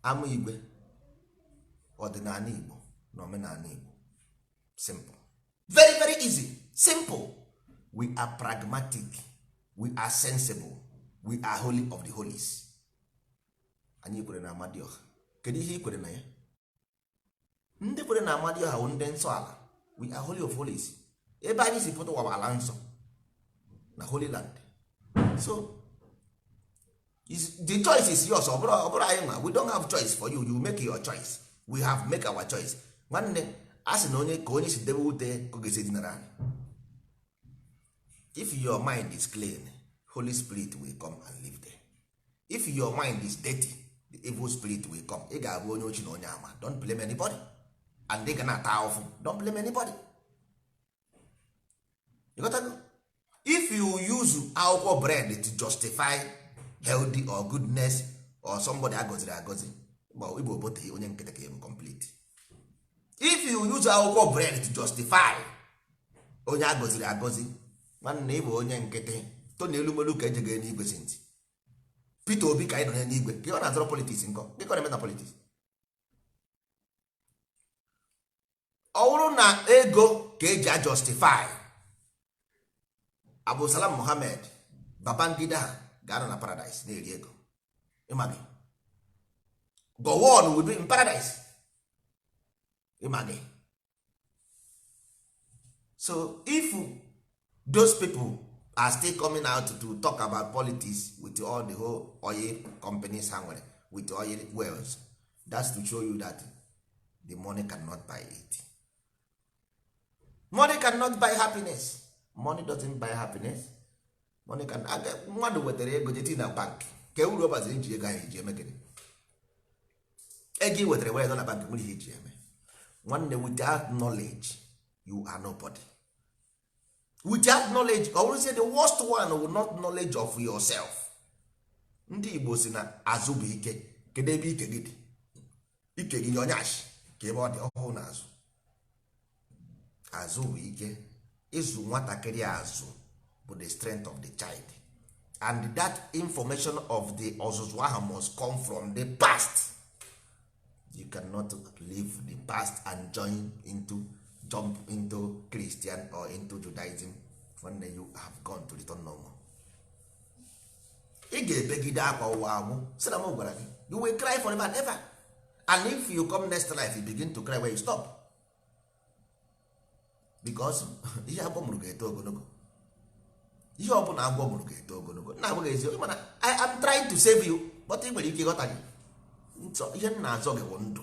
Ama igwe ọdịnala Igbo na omenala Igbo, simple, very very easy, simple. We are pragmatic, we are sensible, we are holy of the holies. Anyị kwere na Amadioha. Kedu ihe ị kwere na ya? Ndị kwere na Amadioha bụ ndị nsọ ala. We are holy of holies. Ebe anyị si pụta ụwa bụ ala nsọ na holy land. So the choice is yours. Ọ bụrụ anyị nwa, we don't have choice for you. You make your choice. We have make our choice. Nwanne, a sị na onye ka onye si debe ute ka ọ ga-esi dinara anyị. If your mind is clean, Holy Spirit will come and live there. If your mind is dirty, the evil spirit will come. Ị ga-abụ onye ochi na onye ama. Don't blame anybody. And ị ga na-ata ahụhụ. Don't blame anybody. You got to go. If you use akwụkwọ bread to justify healthy or goodness or somebody agọziri agọzi, igbo obote onye nkịtị ka ebu complete. If you use akwụkwọ bread to justify onye agọziri agọzi, nwanne, ịbụ onye nkịtị. Tony Elumelu ka ejego n'igwe si ntị. Peter Obi ka anyị nọ n'igwe ka ọ na-azọrọ politics nkọ gị ka ọ na-eme na politics. Ọ bụrụ na ego ka eji a justify Abdulsalam Mohammed, Babangida ga-anọ na paradise na-eri ego. Ịma gị, Gowon will be in paradise. Ịma gị. So if those people are still coming out to talk about politics with all the whole oil companies ha nwere, with oil wells, that's to show you that the money cannot buy it. Money cannot buy happiness. Money doesn't buy happiness. Money can mmadụ wetara ego jeti na bank, ka uru ọ baziri iji ego ahụ iji eme gịnị? Ego ị wetara were nọ na bank nwere ihe iji eme. Nwanne, without knowledge you are nobody. Without knowledge, ọ bụrụzie the worst one will not knowledge of yourself. Ndị Igbo si na azụ bụ ike. Kedu ebe ike gị dị? Ike gị onye ashị ka ebe ọ dị ọhụụ na azụ. Azụ bụ ike. Ịzụ nwatakịrị azụ bụ the strength of the child, and that information of the ọzụzụ ahụ must come from the past. You cannot leave the past and join into jump into Christian or into Judaism. When you have gone to return no more. Ị ga-ebegide akwa ụwa agwụ. Sị na m gwara gị, you will cry forever and ever. And if you come next life, you begin to cry where you stop, because ihe agwọ mụrụ ga-eto ogologo. Ihe ọbụla agwọ mụrụ ga-eto ogologo. Na abụghị eziokwu, mana I am trying to save you, but ị nwere ike ịghọta gị. Ihe m na-azọ gị bụ ndụ,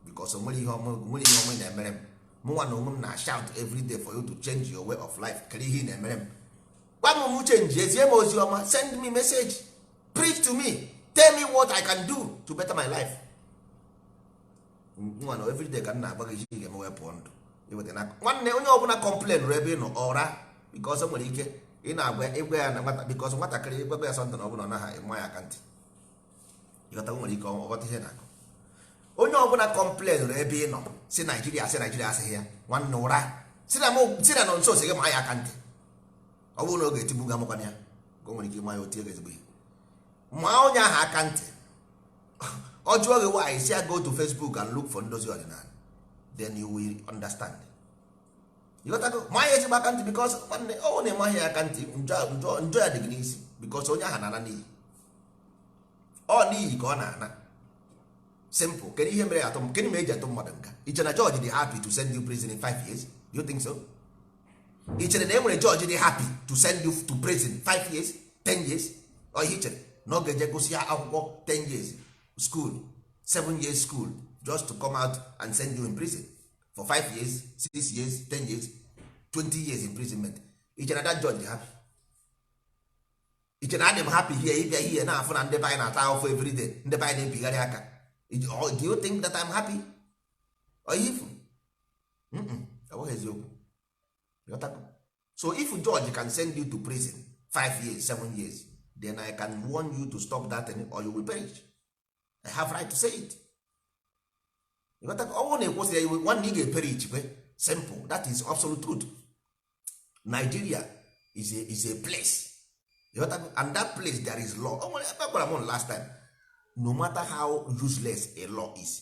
because nwere ihe ọma, nwere ihe ọma ị na-emere m. Mụnwa na onwe m na shout every day for you to change your way of life. Kedu ihe ị na-emere m? Gwa m, m change. Ezie m ozi ọma. Send me message, preach to me, tell me what I can do to better my life. Nwa na everyday ka m na-agba gị iji ga-eme wee pụọ ndụ iweta n'aka. Nwanne, onye ọbụla complain rụ ebe ị nọ ọra, because nwere ike ị na-agwa ịgwa ya na nwata, because nwatakịrị ịgwagwa ya sọntị na ọ bụla ọ naghị ịma ya aka ntị. Ịghọta? Nwere ike ọghọta ihe na-akọ. Onye ọbụla complain rụ ebe ị nọ si Naijiria, si Naijiria asịghị ya, nwanne, ụra. Si na nọ nso si gị maa ya aka ntị. Ọ bụrụ na ọ ga-etigbu gị, amakwana ya ka o nwere ike ịma ya otie gị ezigbo ihe. Maa onye ahụ aka ntị. Ọ jụọ gị why, si ya go to Facebook and look for Ndozi Ọdịnala, then you will understand. Ịghọtago? Maa ya ezigbo aka ntị, because nwanne, ọ na ịmaghị ya aka ntị, njọ ya dị gị n'isi, because onye ahụ na-ana n'iyi. Ọ n'iyi ka ọ na-ana. Simple. Kedu ihe mere atụ? Kedu mere eji atụ mmadụ nga? Iche na judge dị happy to send you prison in 5 years? Do you think so? I chere na e nwere judge dị happy to send you to prison 5 years, 10 years? Ọ ihe i chere na ọ ga-eje gụsị akwụkwọ 10 years school, 7 years school, just to come out and send you in prison for 5 years, 6 years, 10 years, 20 years imprisonment? I chere na that judge dị happy? I chere na adị m happy here ịbịa here na-afụ na ndị be anyị na-ata ahụfụ everyday, ndị be anyị na-ebigharị aka? Do you think that I'm happy? Ọ ihe ifu ọ bụghị eziokwu. So if judge can send you to prison 5 years, 7 years, then I can warn you to stop that thing or you will perish. I have right to say it. Ịghọtago? Ọ bụrụ na ị kwụsịrị ya iwe, nwanne, ị ga-eperi ichikwe. Simple, that is absolute truth. Nigeria is a place. Ịghọtago? And that place, there is law. O nwere ebe gwara m last time, no matter how useless a law is,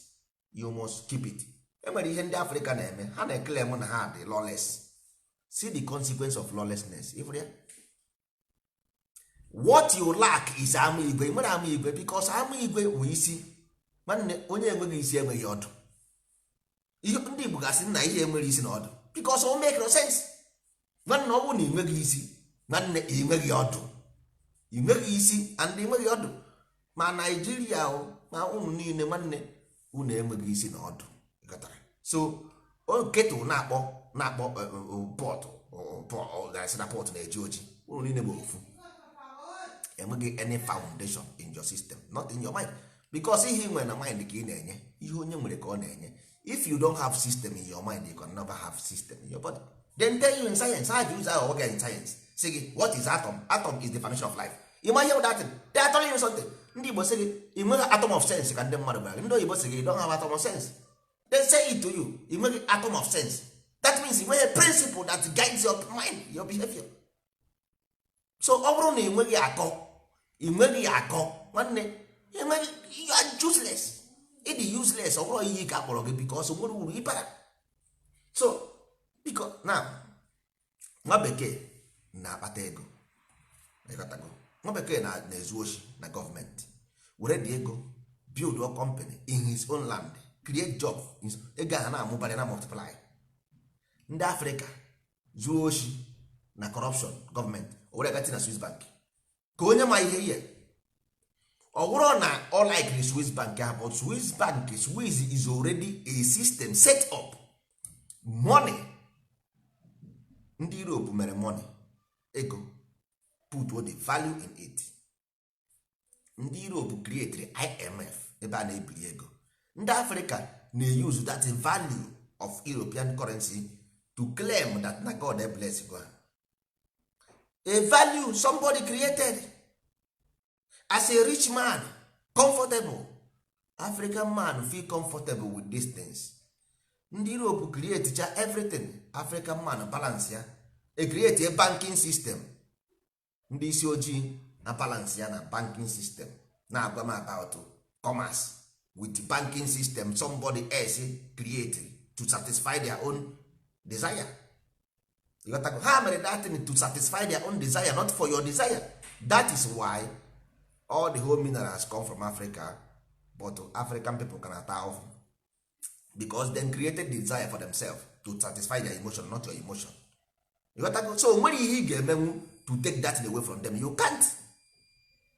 you must keep it. E nwere ihe ndị Afrịka na-eme, ha na-eclaim na ha dị lawless. See the consequence of lawlessness. Ifuru ya? What you lack is ama igwe. Nwere ama igwe, because ama igwe wụ isi. Nwanne, onye enweghị isi enweghị ọdụ. Ihe ndị Igbo gasị nna ihe enwere isi na ọdụ, because o make no sense. Nwanne, ọ bụrụ na ị nweghị isi, nwanne, ị nweghị ọdụ. Ị nweghị isi and ị nweghị ọdụ. Ma Naijiria o, ma unu niile, nwanne, unu enweghị isi na ọdụ. Ịghọtara? So ketụ na-akpọ pot ga-asị na pot na-eji oji. Unu niile bụ ofu. Enweghị any foundation in your system, not in your mind, because ihe ị nwere na mind ka ị na-enye. Ihe onye nwere ka ọ na-enye. If you don't have system in your mind, you can never have system in your body. Then tell you in science, ha ji ụzọ aghọghọ gị in science, sị gị, "What is atom?" Atom is the foundation of life. Ị ma ihe bụ that thing? They are telling you something. Ndị Igbo sị gị ị nweghị atom of sense, ka ndị mmadụ gwara gị. Ndị oyibo sị gị, "You don't have atom of sense." They say it to you. Ị nweghị atom of sense, that means ị nweghị principle that guides your mind, your behavior. So ọ bụrụ na ị nweghị akọ, ị nweghị akọ, nwanne, ị nweghị, you are useless. Ị dị useless. Ọ bụrụ iyi ka a kpọrọ gị, because nwere uru ịbara. So biko, na nwa bekee na-akpata ego. Ịghọtago? Nwa bekee na-ezu oshi na gọọmenti, were dị ego build a company in his own land, create job. Ego ahụ na-amụbarị na multiply. Ndị Afrịka zuo oshi na corruption gọọmenti, o were gati na Swiss Bank ka onye ma ihe ihe. Ọ bụrụ na ọ like Swiss Bank ahụ, but Swiss Bank, Swiss is already a system set up. Money, ndị Europe mere money, ego, put the value in it. Ndị Europe create IMF ebe a na-ebiri ego. Ndị Africa na-use that value of European currency to claim that na God bless go ha. A value somebody created as a rich man, comfortable African man feel comfortable with these things. Ndị Europe create cha everything, African man balance ya. E create a banking system. Ndị isi ojii na balance ya na banking system, na-agwa m about commerce with banking system somebody else create to satisfy their own desire. You got to, ha mere that thing to satisfy their own desire, not for your desire. That is why all the whole minerals come from Africa, but African people can ata ahụhụ, because them created desire for themselves to satisfy their emotion, not your emotion. You got to? So nwere ihe ị ga-emenwu to take that away from them? You can't.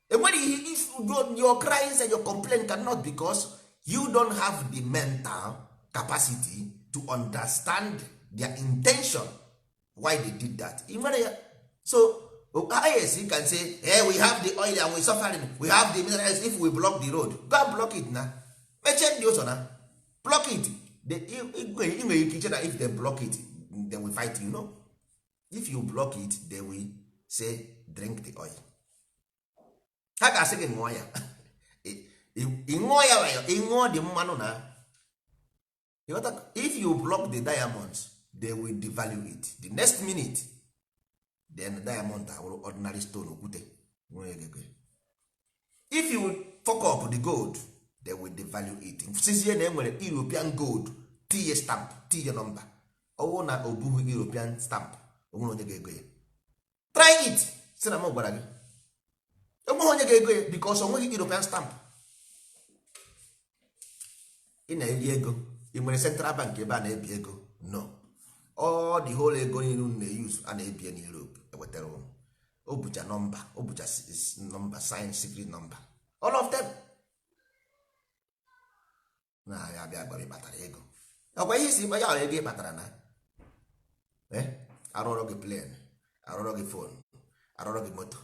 Enwere ihe, if your cries and your complaint cannot, because you don't have the mental capacity to understand their intention, why they did that. Ị nwere ya. So yes, you can say, "Hey, we have the oil and we suffering. We have the minerals. If we block the road," go and block it na. Mechie ndị ụzọ na block it. Ị nwere ike iche na if they block it, they will fight you. No, if you block it, they will say, "Drink the oil." Ha ga-asị gị ṅụọ ya. Ị ṅụọ ya nwayọ, ị ṅụọ dị mmanụ na. If you block the diamonds, they will devalue it the next minute. Then diamond awụrụ ordinary stone, okwute nwere ego. If you fuck up the gold, they will devalue it. Sizie na enwere European gold, tinye stamp, tinye nọmba. Ọwụ na o bughị European stamp, onwere onye ga-ego ya. Try it. Si na m gwara gị, enweghị onye ga-ego ya, because onweghị European stamp. Ị na-eri ego. Ị nwere central bank ebe a na-ebi ego? No. All the whole ego niile unu na-use a na-ebie na Europe, ewetara ụnụ. O bucha nọmba, o bucha nọmba, sign, secret number, all of them. Na ya abịa gwara ịkpatara ego, ọkwa ihe isi ya ego ị kpatara na arụrụ gị plane, arụrụ gị phone, arụrụ gị moto,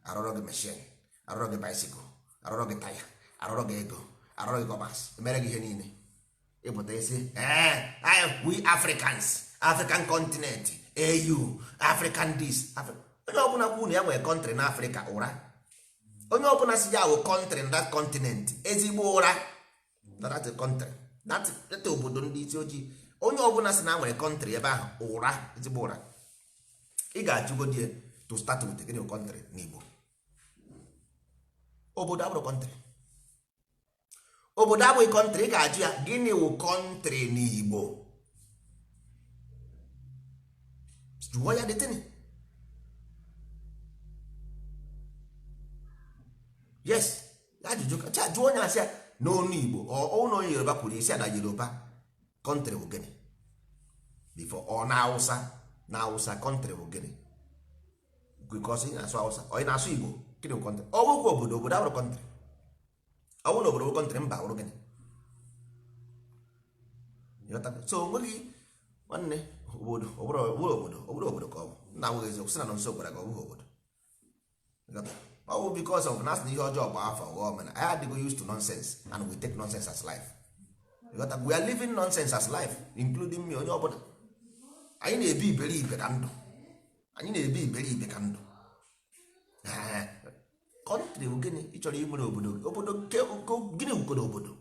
arụrụ gị machine, arụrụ gị bicycle, arụrụ gị taya, arụrụ gị ego, arụrụ gị commerce, emere gị ihe niile. Ịpụta isi, ee, we Africans, African continent, AU, African this. Onye ọbụla kwu na ya nwere country na Africa, ụra. Onye ọbụla si ya wụ country na that continent, ezigbo ụra na that country. That obodo ndị isi ojii, onye ọbụla sị na nwere country ebe ahụ, ụra, ezigbo ụra. Ị ga-ajụgodi ya, to start with, gịnị bụ country n'Igbo? Obodo abụrụ country, obodo abụghị country. Ị ga-ajụ ya, gịnị wụ country n'Igbo? Jụọ ya detin. Yes, ajụjụ cha, jụọ onye, asị ya n'onu Igbo, ọ onye Yoruba kwuru isi na Yoruba country bụ gịnị before ọ na Hausa, na Hausa country bụ gịnị? Because ị na-asụ Hausa, ọ ị na-asụ Igbo, gịnị bụ country? Ọ bụkwa obodo, obodo abụrụ country. Ọ bụrụ na obodo bụ country, mba bụrụ gịnị? So onweghị, nwanne, obodo ọ bụrụ obodo, ọ bụrụ obodo ka ọ bụ nna abụghị eziokwu. Sị na nọ nso gwara gị, ọ bụghị obodo. Ọ bụ because of na asị na ihe ọjọọ gba afọ ghọọ omena. Anyị adịgo used to nonsense and we take nonsense as life. We are living nonsense as life, including me. Onye ọbụla, anyị na-ebi iberibe ka ndụ, anyị na-ebi iberibe ka ndụ. Country bụ gịnị? Ị chọrọ inwere obodo, obodo gịnị wukodo obodo?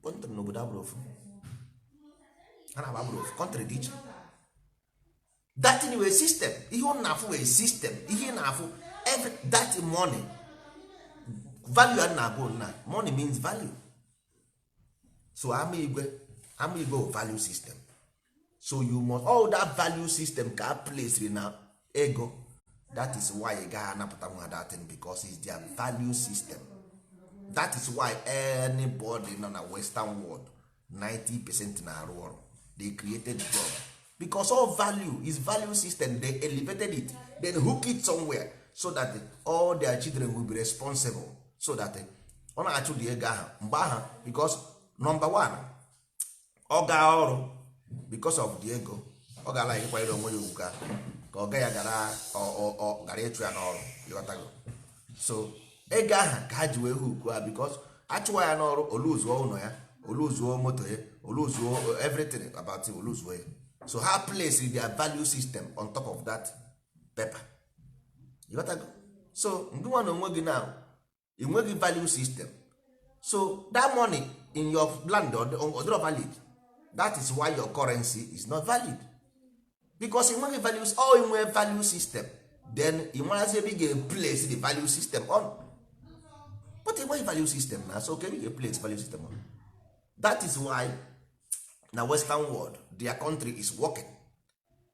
Country na obodo abụrụ ofu, ha na-agba abụrụ ofu. Country dị iche. That thing wee system, ihe ọ na-afụ wee system, ihe ị na-afụ every that money value a na-agụ na money means value. So ama igwe, ama igwe bụ value system. So you must all that value system ka a place na ego. That is why ị gaghị anapụta nwa that thing, because it's their value system. That is why anybody nọ na western world, 90% na-arụ ọrụ. They created job because all value is value system. They elevated it, then hook it somewhere so that all their children will be responsible, so that ọ na-achụ dị ego ahụ mgbe ahụ. Because number one, ọ gaa ọrụ because of the ego, ọ ga-ala ịkwanyere onwe ya ugwu ka ọ ga ya gara gara ịchụ ya n'ọrụ. Ịghọtago? So ego ahụ ka ha ji wee hook ha, because achụwa ya n'ọrụ, oluzuo ụlọ ya, oluzuo moto ya, oluzuo everything about it, oluzuo ya. So ha place their value system on top of that paper. Ịghọtago? So ndị nwa na onwe gị now, ị nweghị value system, so that money in your land ọ dịrọ valid. That is why your currency is not valid, because ị nweghị values. All ị nwee value system, then ị marazi ebe ị ga-place the value system on. But ị nweghị value system na, so ebe ị ga-place value system on? That is why na western world, their country is working,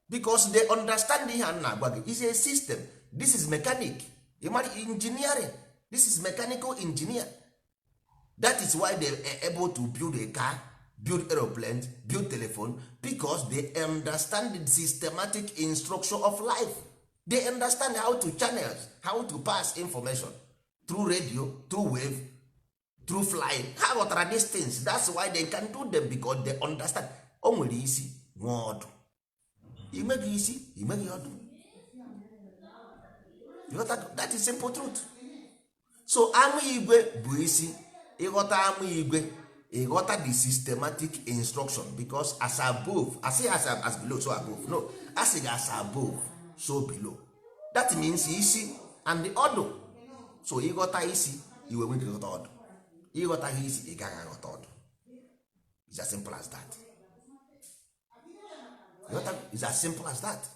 because they understand ihe a na-agwa gị is a system. This is mechanic, ị mara engineering, this is mechanical engineer. That is why they are able to build a car, build aeroplanes, build telephone, because they understand the systematic instruction of life. They understand how to channels, how to pass information through radio, through wave, through flying. Ha ghọtara these things. That's why they can do them, because they understand. O nwere isi, nwee ọdụ. Inweghị isi, inweghị ọdụ. That is simple truth. So ama igwe bụ isi. Ịghọta ama igwe, ịghọta the systematic instruction, because as above, asị as below so above. No, asị gị as above so below. That means isi and the ọdụ. So ịghọta isi, iwe nwere ịghọta ọdụ. Ịghọtaghị isi, ị gaghị aghọta ọdụ. It's as simple as that. It's as simple as that.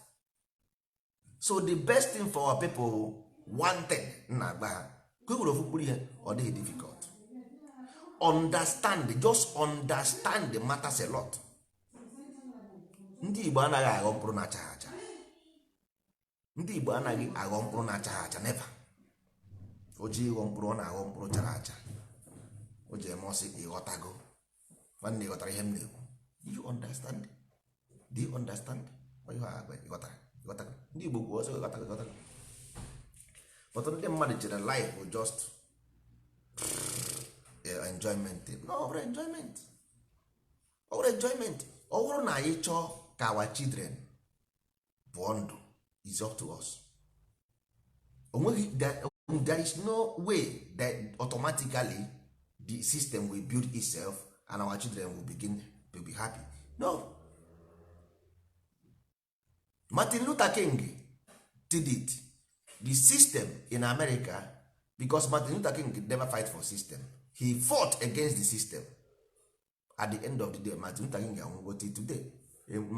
So the best thing for our people, one thing na-agba ha ka e were ofu mkpụrụ ihe, ọ dịghị difficult. Understand, just understand the matters a lot. Ndị Igbo anaghị aghọ mkpụrụ na-achaghị acha. Ndị Igbo anaghị aghọ mkpụrụ na-achaghị acha, never. O ji ịghọ mkpụrụ, ọ na-aghọ mkpụrụ chara acha. O ji eme ọsị, ịghọtago nwanne? Ịghọtara ihe m na-ekwu? You understand? Do you understand? Ihe a agwa, ịghọtara? Ịghọtago? Ndị Igbo kwuo ọsọ, ịghọtago, ịghọtago. But ndị mmadụ chere life bụ just enjoyment. No, ọ bụrụ enjoyment, ọ bụrụ enjoyment. Ọ bụrụ na anyị chọọ ka our children pụọ ndụ, is up to us. Onweghị, there is no way that automatically the system will build itself and our children will begin to be happy. No. Martin Luther King did it, the system in America, because Martin Luther King never fight for system. He fought against the system. At the end of the day, Martin Luther King anwụgo. Till today,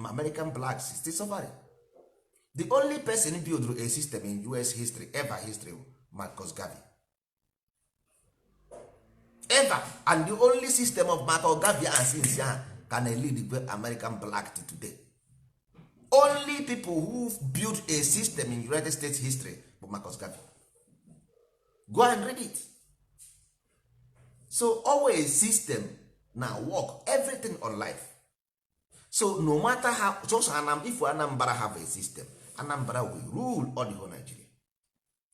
American blacks still suffering. The only person built a system in US history, ever history, Marcus Garvey, ever. And the only system of Marcus Garvey, and since ya can lead the American black to today. Only people who built a system in United States history bụ Marcus Garvey. Go and read it. So always system na work everything on life. So no matter how, just Anam, if Anambra have a system, Anambra will rule all the whole Nigeria.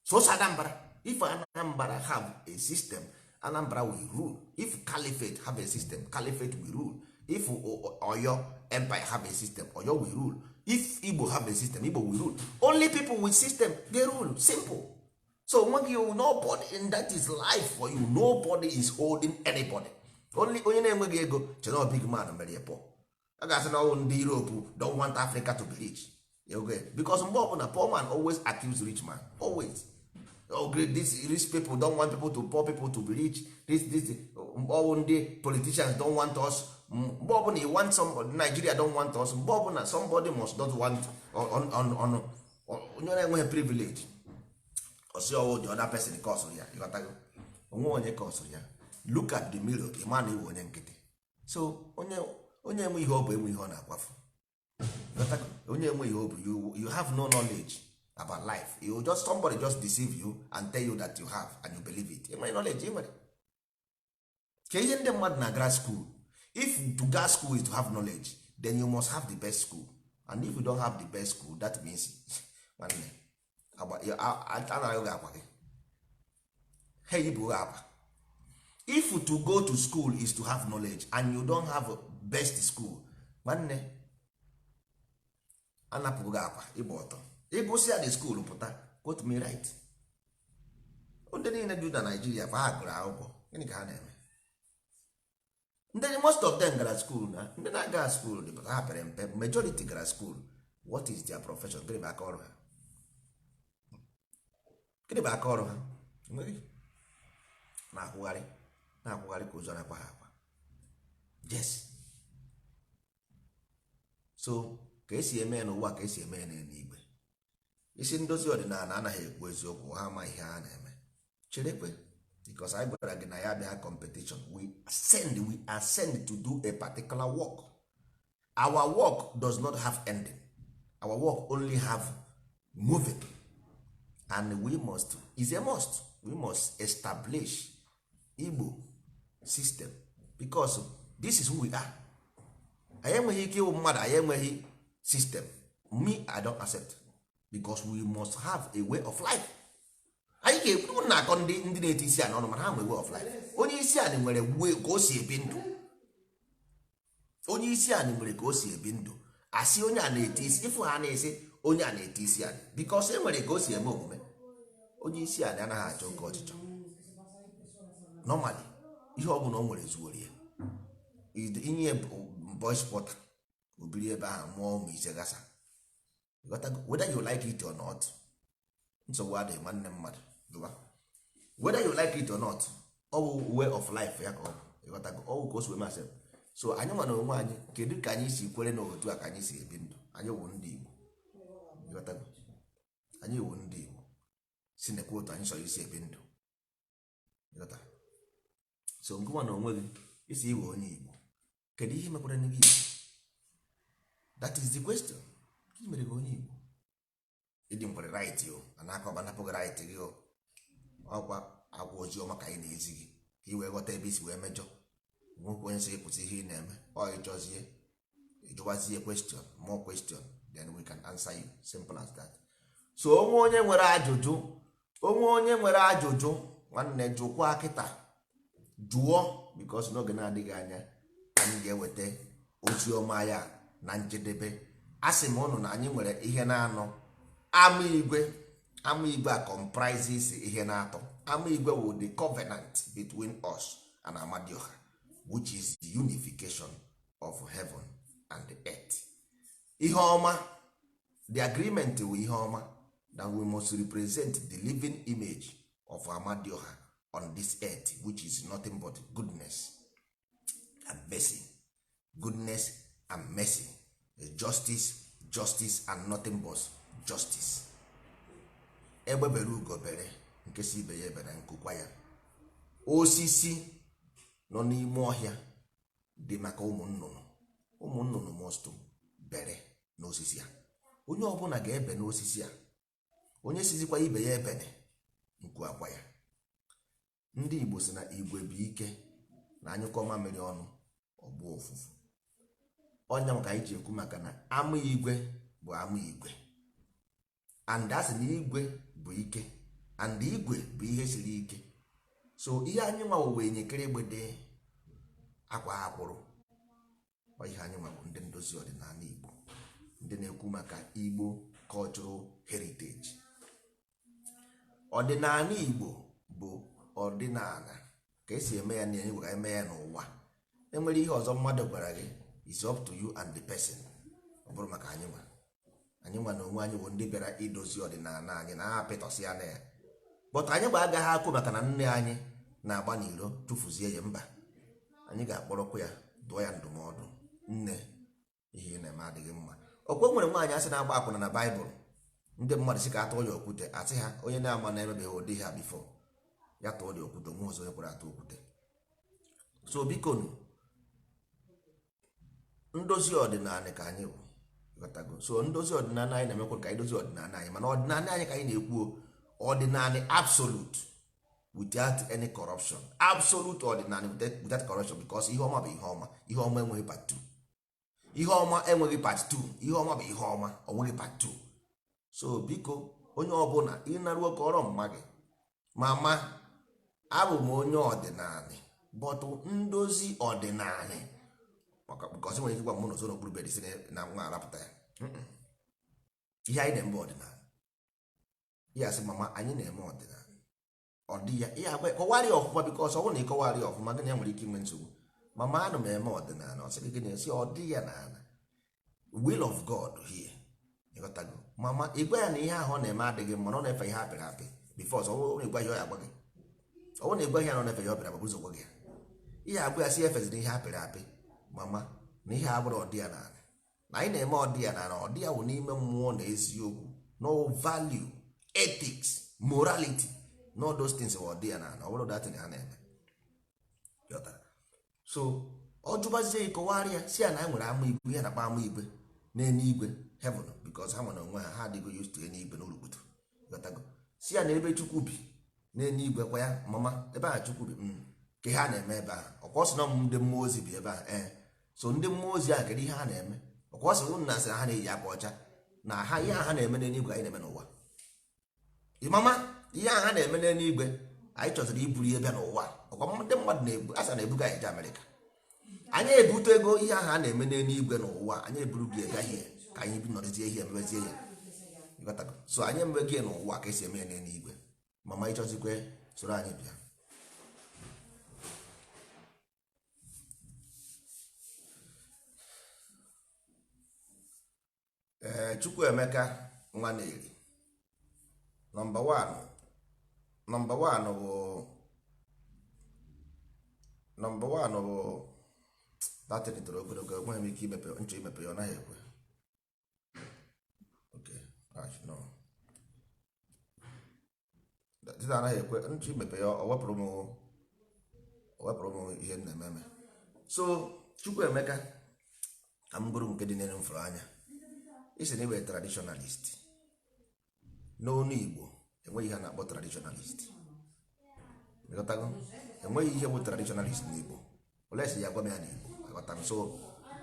So Anambra, if Anambra have a system, Anambra will rule. If Caliphate have a system, Caliphate will rule. If Oyo Empire have a system, Oyo will rule. If Igbo have a system, Igbo will rule. Only people with system, they rule. Simple. So nweghị, nobody in that is life for you. Nobody is holding anybody. Only onye na-enweghị ego chere big man mere ya poor. A ga-asị na ọwụ ndị Europe don't want Africa to be rich. Okay, because mgbe ọbụla, poor man always accuse rich man, always. Oh, great, this rich people don't want people to poor people to be rich. This ọwụ ndị politicians don't want us. Mgbe ọbụla you want some, Nigeria don't want us. Mgbe ọbụla somebody must not want on onye na-enweghị privilege, ọsị ọwụ the other person ka ọsụrụ ya. Ịghọtago? Onwe onye ka ọsụrụ ya. Look at the mirror, ị ma na iwe onye nkịtị. So onye enwe ihe ọ bụ, enwe ihe ọ na-akwafu. Ịghọtago? Onye enwe ihe ọ bụ, you have no knowledge about life. You just, somebody just deceive you and tell you that you have, and you believe it. Enwere knowledge ị nwere ka ihe ndị mmadụ na-agara school. If to go school is to have knowledge, then you must have the best school. And if you don't have the best school, that means, nwanne, anaraghị gị akwa gị, ha eyipụ gị akwa. If to go to school is to have knowledge and you don't have best school, nwanne, anapụghị gị akwa, ịgba ọtọ. Ịgụsịa the school pụta, quote me right, ndị niile dị na Nigeria fa ha gụrụ akwụkwọ, gịnị ka ha na-eme? Ndị most of them gara school na ndị na-aga school dị ha pere mpe. Majority gara school. What is their profession? Gịnị bụ aka ọrụ ha? Gịnị bụ aka ọrụ ha? Enweghị. Na-akwụgharị, na-akwụgharị ka ụzọ na-akwa ha akwa. Yes, so ka esi eme ya n'ụwa, ka esi eme ya n'eluigwe. Isi ndozi ọdịnala anaghị ekwu eziokwu, ha ama ihe ha na-eme. Cherekwe, because anyị gwara gị na ya bịa competition. We are send to do a particular work. Our work does not have ending. Our work only have moving, and we must, is a must, we must establish Igbo system, because this is who we are. Anyị enweghị ike ịwụ mmadụ, anyị enweghị system. Me, I don't accept, because we must have a way of life. Anyị ga-ekwu na-akọ ndị na-eti isi anị ọnụ, mana ha nwere way of life. Onye isi anị nwere way ka o si ebi ndụ. Onye isi anị nwere ka o si ebi ndụ. Asị onye a na-eti isi, ịfụ ha na-esi onye a na-eti isi anị, because e nwere ka o si eme omume. Onye isi anị anaghị achọ oke ọchịchọ. Normally, ihe ọ bụla o nwere zuoro ya. Inye boys quarter, obiri ebe ahụ, mụọ ụmụ ise, gasa. Whether you like it or not, nsogbu adịghị, nwanne mmadụ. Whether you like it or not, ọ bụ way of life ya ka ọ bụ. Ịghọtago? Ọ bụ ka o si wee masị. So anyị nwa na onwe anyị, kedu ka anyị si kwere na otu a ka anyị si ebi ndụ? Anyị wụ ndị Igbo. Ịghọtago? Anyị wụ ndị Igbo, si nekwa otu anyị chọrọ isi ebi ndụ. Ịghọta? So ngụnwa na onwe gị isi iwe onye Igbo, kedu ihe mekwara gị Igbo? That is the question. Gịnị mere gị onye Igbo? Ịdị nwere right o, ana aka ọba napụ gị right gị o. Ọkwa agwa ozi ọma ka anyị na-ezi gị ka ị wee ghọta ebe isi wee mejọ. Nwoke, onye sị gị kwụsị ihe ị na-eme, ọ ịchọzie ịjụwazie question, more question, then we can answer you. Simple as that. So onwe onye nwere ajụjụ, onwe onye nwere ajụjụ, nwanne, jụkwa kịta, jụọ, because n'oge na-adịghị anya anyị ga-eweta ozi ọma ya na njedebe. A sị m ụnụ na anyị nwere ihe na-anọ ama igwe. Ama igwe a comprises ihe na-atọ. Ama igwe wụ the covenant between us and Amadioha, which is the unification of heaven and the earth. Ihe ọma, the agreement wụ ihe ọma that we must represent the living image of Amadioha. on this earth, which is nothing but goodness and mercy, goodness and mercy, justice, justice and nothing but justice. Egbe bere, ugo bere, nke si ibe ya ebere, nkụkwa ya. Osisi nọ n'ime ọhịa dị maka ụmụ nnụnụ. Ụmụ nnụnụ must bere n'osisi a. Onye ọbụla ga-ebe n'osisi a. Onye sizikwa ibe ya ebene, nku akwa ya. Ndị Igbo si na igwe bụ ike na anyụkọ mamịrị ọnụ, ọgbọ ụfụfụ. Ọnya maka anyị ji ekwu maka na ama igwe bụ ama igwe, and a sị na igwe bụ ike, and igwe bụ ihe siri ike. So ihe anyị nwa wụ enyekere gbede akwa akwụrụ. Ọ ihe anyị nwa bụ ndị ndozi ọdịnala Igbo, ndị na-ekwu maka Igbo cultural heritage. Ọdịnala Igbo bụ ọdịnala ka esi eme ya na ka eme ya n'ụwa. Enwere ihe ọzọ mmadụ gwara gị, is up to you and the person. Ọ bụrụ maka anyị nwa, anyị nwa na onwe anyị bụ ndị bịara idozi ọdịnala anyị na apịtọsịa na ya. But anyị gba agaghị akụ maka na nne anyị na-agba n'iro tụfuzie ya. Mba, anyị ga-akpọrọkwa ya, dụọ ya ndụmọdụ: "Nne, ihe ị na-eme adịghị mma." Ọkwa nwere nwaanyị asị na-agba akwụna na Baịbụl. Ndị mmadụ sị ka atụọ ya okwute. Asị ha, onye na-ama na-emebeghị ụdị ha before ya tụọ dị okwute, onwe ọzọ onye kwere atụ okwute. So biko nụ, ndozi ọdịnala ka anyị bụ. Ịghọtago? So ndozi ọdịnala anyị na-emekwa ka anyị dozie ọdịnala anyị, mana ọdịnala anyị ka anyị na-ekwu, ọdịnala absolute without any corruption, absolute ọdịnala without corruption, because ihe ọma bụ ihe ọma. Ihe ọma enweghị part 2. Ihe ọma enweghị part 2. Ihe ọma bụ ihe ọma, ọ nweghị part 2. So biko, onye ọbụla ịnaruo kọrọ mma gị: "Mama, abụ m onye ọdịnala, but ndozi ọdịnala," maka because nwere ike gwa m n'ụzọ n'okpuru bed si na nwa arapụta ya. Ihe anyị na-eme ọdịnala. Ihe asị, "Mama, anyị na-eme ọdịnala." Ọ dị ya ihe agwa, kọwarị ya ọfụma, because ọ bụrụ na ị kọwarị ya ọfụma, gịnị ya nwere ike inwe nsogbu. "Mama, ana m eme ọdịnala." Ọ sị gị gịnị? Esi ọ dị ya n'ala, will of God here. Ịghọtago? Mama, ịgwa ya na ihe ahụ ọ na-eme adịghị mma, na ọ na-efe ihe apịrị apị before. Ọ bụrụ na ịgwa ya, ọ ya agwa gị. Ọ bụrụ na ịgwa ya na ọ na-efe ihe ọ pịrị apị, ụzọ gwa gị ya. Ihe agwa ya si efeziri ihe apịrị apị. Mama, na ihe abụrụ ọdị ya n'ala, na anyị na-eme ọdị ya n'ala. Ọdị ya wụ n'ime mmụọ na eziokwu, no value, ethics, morality, no those things bụ ọdị ya n'ala. Ọ bụrụ datin ha na-eme. Ghọtara? So ọ jụbazie, ịkọwarị ya, si ya na anyị nwere ama igwe, ihe na-akpọ ama igwe n'eluigwe, heaven, because ha nwere onwe ha, ha adịgo used to eluigwe n'urukputu. Ghọtago? Si ya na ebe Chukwu bi n'eluigwe kwa ya. "Mama, ebe ahụ Chukwu bi, ka ihe a na-eme ebe ahụ?" Ọkwa ọ sị na ndị mmụọ ozi bi ebe ahụ. Ee, so ndị mmụọ ozi ahụ, kedu ihe ha na-eme? Ọkwa ọ sị unu na asị na ha na-eyi akwa ọcha na ha. Ihe ahụ ha na-eme n'eluigwe, anyị na-eme n'ụwa. Mama, ihe ahụ ha na-eme n'eluigwe, anyị chọziri iburu ihe bịa n'ụwa. Ọkwa ndị mmadụ na-ebu asa na-ebuga anyị eje Amerịka. Anyị ebute ego ihe ahụ a na-eme n'eluigwe n'ụwa, anyị eburu gị ega ihe ka anyị bi nọrọzie ihe emebezie ya. Ịghọtago? So anyị emebeghị ya n'ụwa ka esi eme ya n'eluigwe. Mama, ịchọzikwe soro anyị bịa. Ee, Chukwuemeka Nwaneri, number 1, number 1 bụ, number 1 bụ battery toro ogologo. Enweghị m ike imepe nchọ imepe ya, ọ naghị ekwe. Okay, no, tita anaghị ekwe nchọ imepe ya. Ọ wepụrụ m ihe m na-eme eme. So Chukwuemeka, ka m bụrụ nke dị n'elu m fụrụ anya. Isi na iwe traditionalist n'onu Igbo, enweghị ihe a na-akpọ traditionalist. Ịghọtago? Enweghị ihe bụ traditionalist n'Igbo. Olee si ya gwa m ya n'Igbo? Aghọta m. So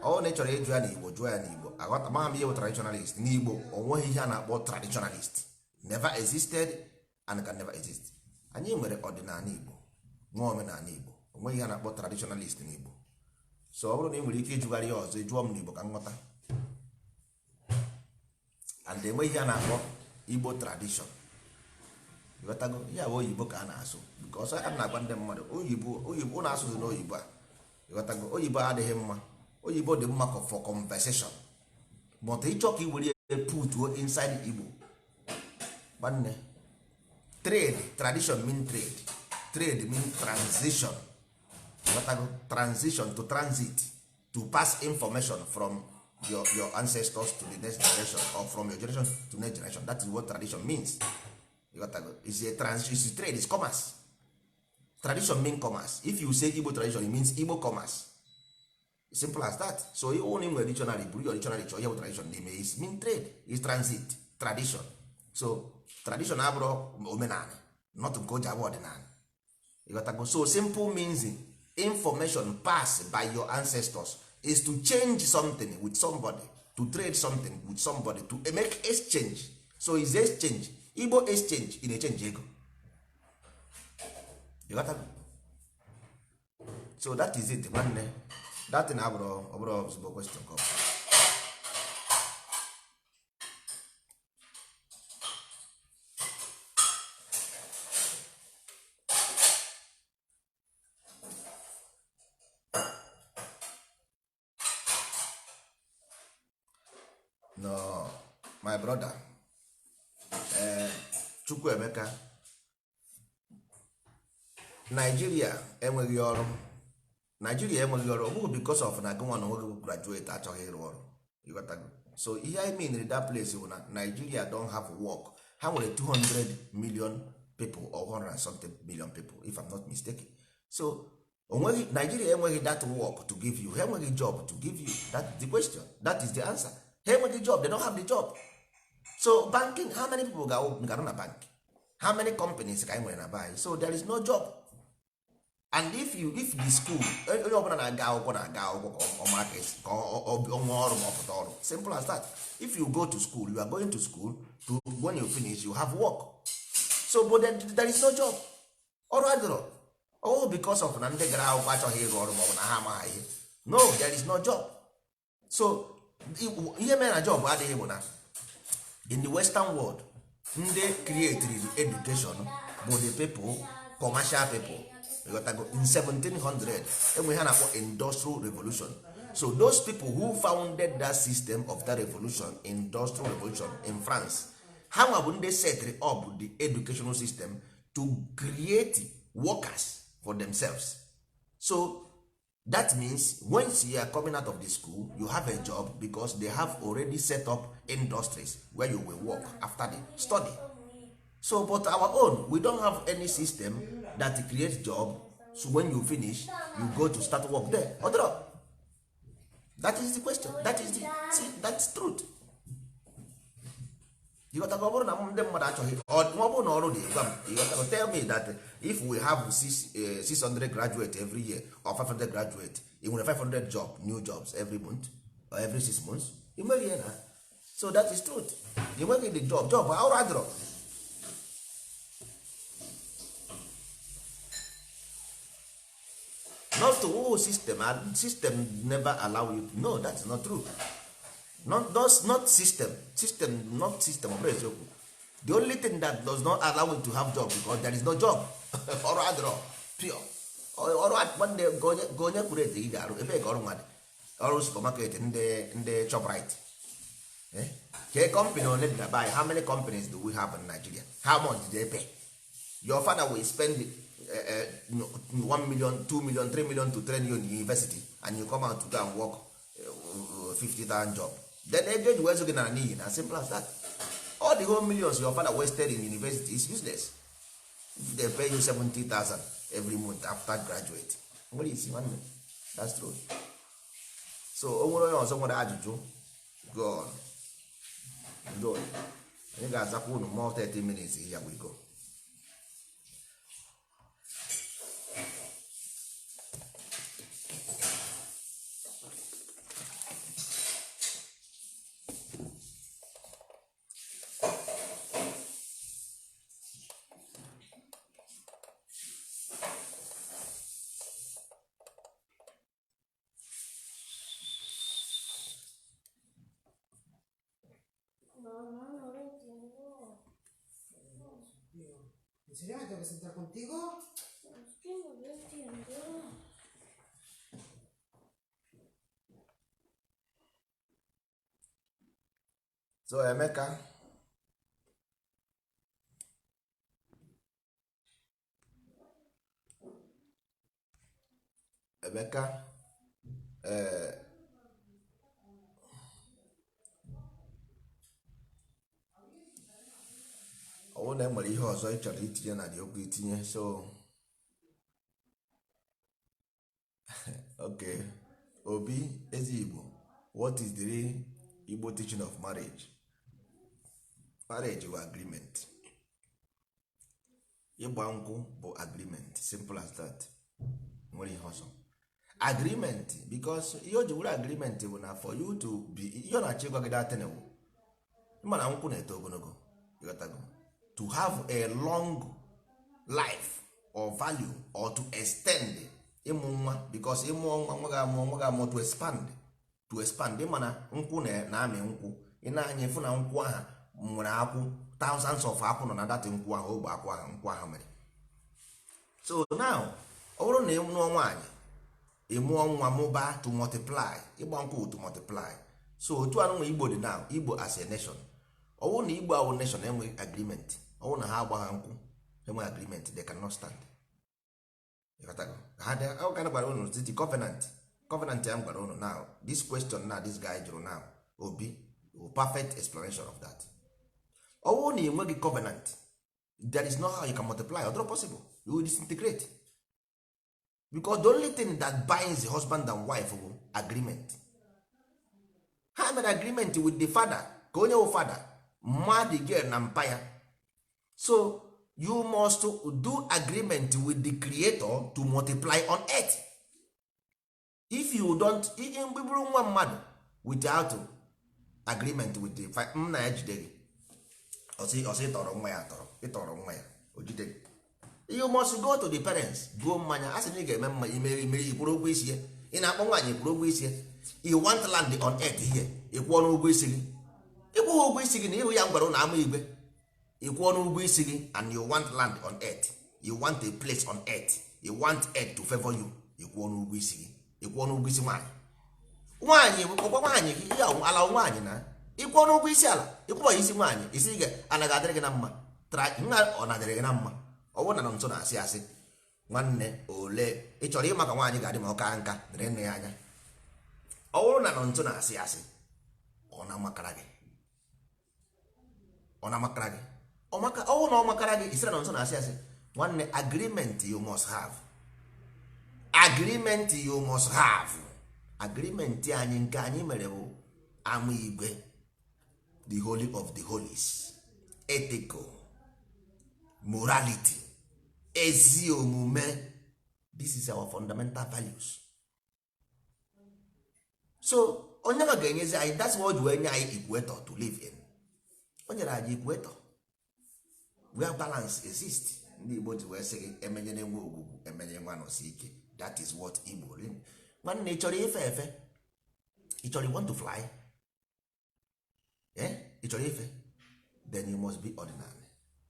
ọ na ị chọrọ ịjụ ya n'Igbo, jụọ ya n'Igbo. Aghọta ma m ihe bụ traditionalist n'Igbo. O nweghị ihe a na-akpọ traditionalist. Never existed and can never exist. Anyị nwere ọdịnala Igbo, nwa omenala Igbo. O nweghị ihe a na-akpọ traditionalist n'Igbo. So ọ bụrụ na ị nwere ike ịjụgharị ya ọzọ, jụọ m n'Igbo ka m ghọta. And enweghị ihe a na-akpọ Igbo tradition. Ịghọtago? Ya bụ oyibo ka a na-asụ, because a na-agwa ndị mmadụ oyibo, oyibo na-asụzi n'oyibo a. Ịghọtago? Oyibo adịghị mma. Oyibo dị mma for conversation, but ịchọ ka ị were ya put inside Igbo, nwanne, trade, tradition mean trade. Trade mean transition. Ghọtago? Transition, to transit, to pass information from your ancestors to the next generation, or from your generation to next generation. That is what tradition means. Ghọtago? It's a transition, it's a trade, it's commerce. Tradition mean commerce. If you say Igbo tradition, it means Igbo commerce. Simple as that. So you only nwere dictionary, buru your dictionary chọọ ihe bụ tradition n'ime. Is mean trade, is transit, tradition. So tradition abụrụ omenala, not nke o ji abụ ọdịnala. Ịghọtago? So simple means information passed by your ancestors is to change something with somebody, to trade something with somebody, to make exchange. So is exchange, Igbo exchange, ị na-echange ego. Ịghọtago? So that is it, nwanne. That thing abụrụ ọbụrụ ozugbo question ka ọ bụ. No, my brother, eh, Chukwuemeka, Nigeria enweghị ọrụ. Nigeria enweghị ọrụ, ọ bụghị because of na gịnwa na onwe gị graduate achọghị ịrụ ọrụ. Ịghọtago? So ihe I mean in that place bụ na Nigeria don't have work. Ha nwere 200 million people or 100 and something million people, if I'm not mistaken. So onweghị, Nigeria enweghị that work to give you. Ha enweghị job to give you. That is the question, that is the answer. Ha enweghị job, they don't have the job. So banking, how many people ga-arụ na bank? How many companies ka anyị nwere na be anyị? So there is no job. And if you, if the school, onye ọbụla na-aga akwụkwọ na-aga akwụkwọ ka ọ mara ka esi ka ọ nwee ọrụ ma ọ pụta ọrụ. Simple as that. If you go to school, you are going to school to, when you finish, you have work. So but then, there is no job. Ọrụ adịrọ. Oh, because of na ndị gara akwụkwọ achọghị ịrụ ọrụ maọbụ na ha amaghị ihe? No, there is no job. So ihe mere na job adịghị bụ na in the western world, ndị created the education bụ the people, commercial people. Ịghọtago? In 1700 enwe ha na-akpọ industrial revolution. So those people who founded that system of that revolution, industrial revolution in France, ha nwa bụ ndị set up the educational system to create workers for themselves. So that means once you are coming out of the school, you have a job, because they have already set up industries where you will work after the study. So but our own, we don't have any system that creates job. So when you finish, you go to start work there. Odro, that is the question, that is the, see, that's truth. Ịghọtago? Ọ bụrụ na ndị mmadụ achọghị ọ bụrụ na ọrụ dị, gwa m. Ịghọtago? Tell me that if we have 600 graduate every year or 500 graduate, ị nwere 500 job, new jobs every month or every 6 months? Ị nweghị ihe na. So that is truth. Ị nweghị the job. Job, ọrụ adịrọ. Not to oh, system system never allow you. No, that is not true. Not, not, not system, system, not system. Ọ bụrụ eziokwu, the only thing that does not allow you to have job, because there is no job. Ọrụ adịrọ, pure. Ọrụ nwanne, nke onye kwuru ete gị ga-arụ ebe ka ọrụ nwa dị? Ọrụ supermarket, ndị Shoprite. Eh? Ke company ole dị na buy? How many companies do we have in Nigeria? How much did they pay? Your father will spend 1 million, 2 million, 3 million to train you in university, and you come out to go and work 50,000 job. Then ego eji wee zụ gị nara n'iyi na. Simple as that. All the whole millions your father wasted in university is useless if they pay you 70,000 every month after graduate. Nwere isi, nwanne. That's true. So o nwere onye ọzọ nwere ajụjụ? Go on. Go on. Anyị ga-azakwa unu more 30 minutes. Here we go. Mamá, no lo entiendo. Dios mío. ¿En serio me tengo que sentar contigo? Es que no lo entiendo. So Emeka, Emeka, ee, ọ bụrụ na e nwere ihe ọzọ ị chọrọ itinye na dị okwu itinye. So okay, Obi Ezigbo, what is the real Igbo teaching of marriage? Marriage bụ agreement. Ịgba nkwụ bụ agreement, simple as that. Nwere ihe ọzọ agreement, because ihe o ji were agreement bụ na for you to be, ihe ọ na-achọ ịgwa gị datin bụ mana nkwụ na-eto ogologo, ịghọtago? To have a long life or value or to extend ịmụ nwa, because ịmụọ nwa, nwa ga-amụọ nwa ga-amụọ, to expand, to expand. Ịma na nkwụ na-amị nkwụ, ị na-anya ịfụ na nkwụ aha nwere akwụ, thousands of akwụ nọ na dat nkwụ ahụ, ogbe akwụ ahụ nkwụ ahụ mere. So now, ọ bụrụ na ị nụọ nwaanyị, ị mụọ nwa, mụbaa, to multiply. Ịgba nkwụ to multiply. So otu anụnwa Igbo dị now, Igbo as a nation, ọ bụrụ na Igbo awụ nation enweghị agreement, ọ bụrụ na ha agba ha nkwụ enweghị agreement, they cannot stand. Ịghọtago? Ha dị ọ ka gwara unu the covenant, covenant ya m gwara unu. Now this question now this guy jụrụ now, Obi, perfect explanation of that. Ọ bụrụ na ị nweghị covenant, there is no how you can multiply. Ọ dịrọ possible, you will disintegrate, because the only thing that binds the husband and wife bụ agreement. Ha mere agreement with the father, ka onye wụ father mma the girl na mpa ya. So you must do agreement with the creator to multiply on earth. If you don't, bụrụ nwa mmadụ without agreement with the nna ya, jide gị, ọsị ịtọrọ nwa ya, atọrọ ịtọrọ nwa ya, o jide gị. You must go to the parents, buo mmanya, a sị na ị ga-eme mmanya, imeri imeri, ikwuru ụgwọ isi ya. Ị na-akpọ nwaanyị, ikwuru ụgwọ isi ya. You want land on earth here, ịkwụọ n'ụgwọ isi gị. Ịkwụghị ụgwọ isi gị na ịhụ ya m gwara ụnụ ama igwe, ịkwụọ n'ụgwọ isi gị, and you want land on earth, you want a place on earth, you want earth to favor you, ịkwụọ n'ụgwọ isi gị, ịkwụọ n'ụgwọ isi nwaanyị. Nwaanyị ọkwa nwaanyị gị, ihe ala nwaanyị na ịkwụọ n'ụgwọ isi ala, ịkwụọ isi nwaanyị, isi gị anaghị adịrị gị na mma. Nna, ọ na-adịrị gị na mma. Ọ bụrụ na nso na-asị asị nwanne ole ị chọrọ ịma ka nwaanyị ga-adị ma ọ kaa nka, dịrị nne ya anya. Ọ bụrụ na nọ nso na-asị asị, ọ na-amakara gị, ọ na-amakara gị, ọ bụrụ na ọ makara gị, isira na nso na-asị asị. Nwanne, agreement, you must have agreement, you must have agreement. Anyị nke anyị mere bụ ama igwe, the holy of the holies, ethical morality, ezi omume. This is our fundamental values. So onye ma ga-enyezi anyị, that's what wee nye anyị equator to live in. O nyere anyị equator where balance exists. Ndị Igbo ji wee sị gị emenyere nwa ogwugwu, emenye nwa nọsi ike. That is what Igbo really. Nwanne, ị chọrọ ife efe? Ị chọrọ, you want to fly? Eh, ị chọrọ ife? Then you must be ordinary.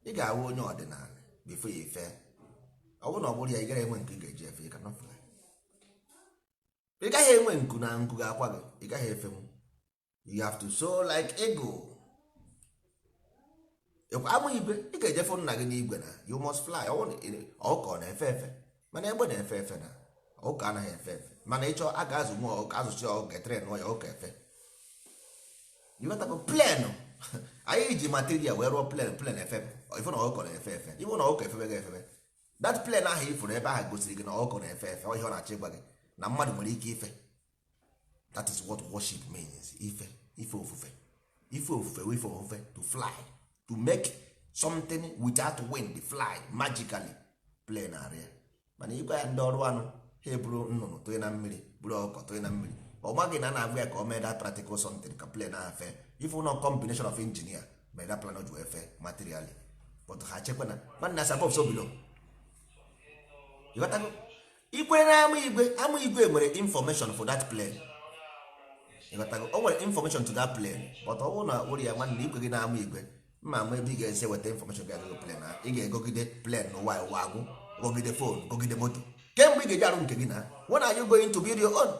Ị ga-awụ onye ọdịnala before you ife. Ọ bụrụ na ọ bụrụ ya, ị gaghị enwe nke ị ga-eji efe. You cannot fly. Ị gaghị enwe nku na nku ga-akwa gị, ị gaghị efenwu. You have to soar like eagle. Ama igwe, ị ga-ejefu nna gị n'igwe na you must fly. Ọkụkọ na-efe efe, mana egbe na-efe efe na ọkụkọ anaghị efe efe. Mana ịchọ a ga-azụ nwa ọkụkọ, azụchi ọkụkọ, etere nụọ ya, ọkụkọ efe. Ịghọtago? Plane anyị ji material wee rụọ plane, plane efe. Ifu na ọkụkọ na-efe efe, ifu na ọkụkọ efebe ga-efebe. That plane ahụ ifuru ebe ahụ gosiri gị na ọkụkọ na-efe efe. Ọ ihe ọ na-achọ ịgwa gị na mmadụ nwere ike ife. That is what worship means. Ife, ife ofufe, ife ofufe, ife ofufe, to fly, to make something without wind fly magically. Plane arịa, mana ịgwa ya ndị ọrụ anụ, ha eburu nnụnụ tụnye na mmiri, buru ọkụkọ tụnye na mmiri. Ọ maghị na a na-agwa ya ka o mee that practical something ka plane ahụ fee. Ife ụlọ combination of engineer mere that plan o ji wee fee materially, but ha chekwa na nwanne as above so below. Ịghọtago? Ikwere na ama igwe, ama igwe nwere information for that plane. Ịghọtago? O nwere information to that plane, but ọ bụrụ na ụrụ ya, nwanne, igwe gị na-ama igwe mma ama ebe ị ga-esi weta information ga-ego plane ahụ. Ị ga-egogide plane n'ụwa, ụwa agwụ, gogide phone, gogide moto. Kemgbe ị ga-eji arụ nke gị na when are you going to build your own?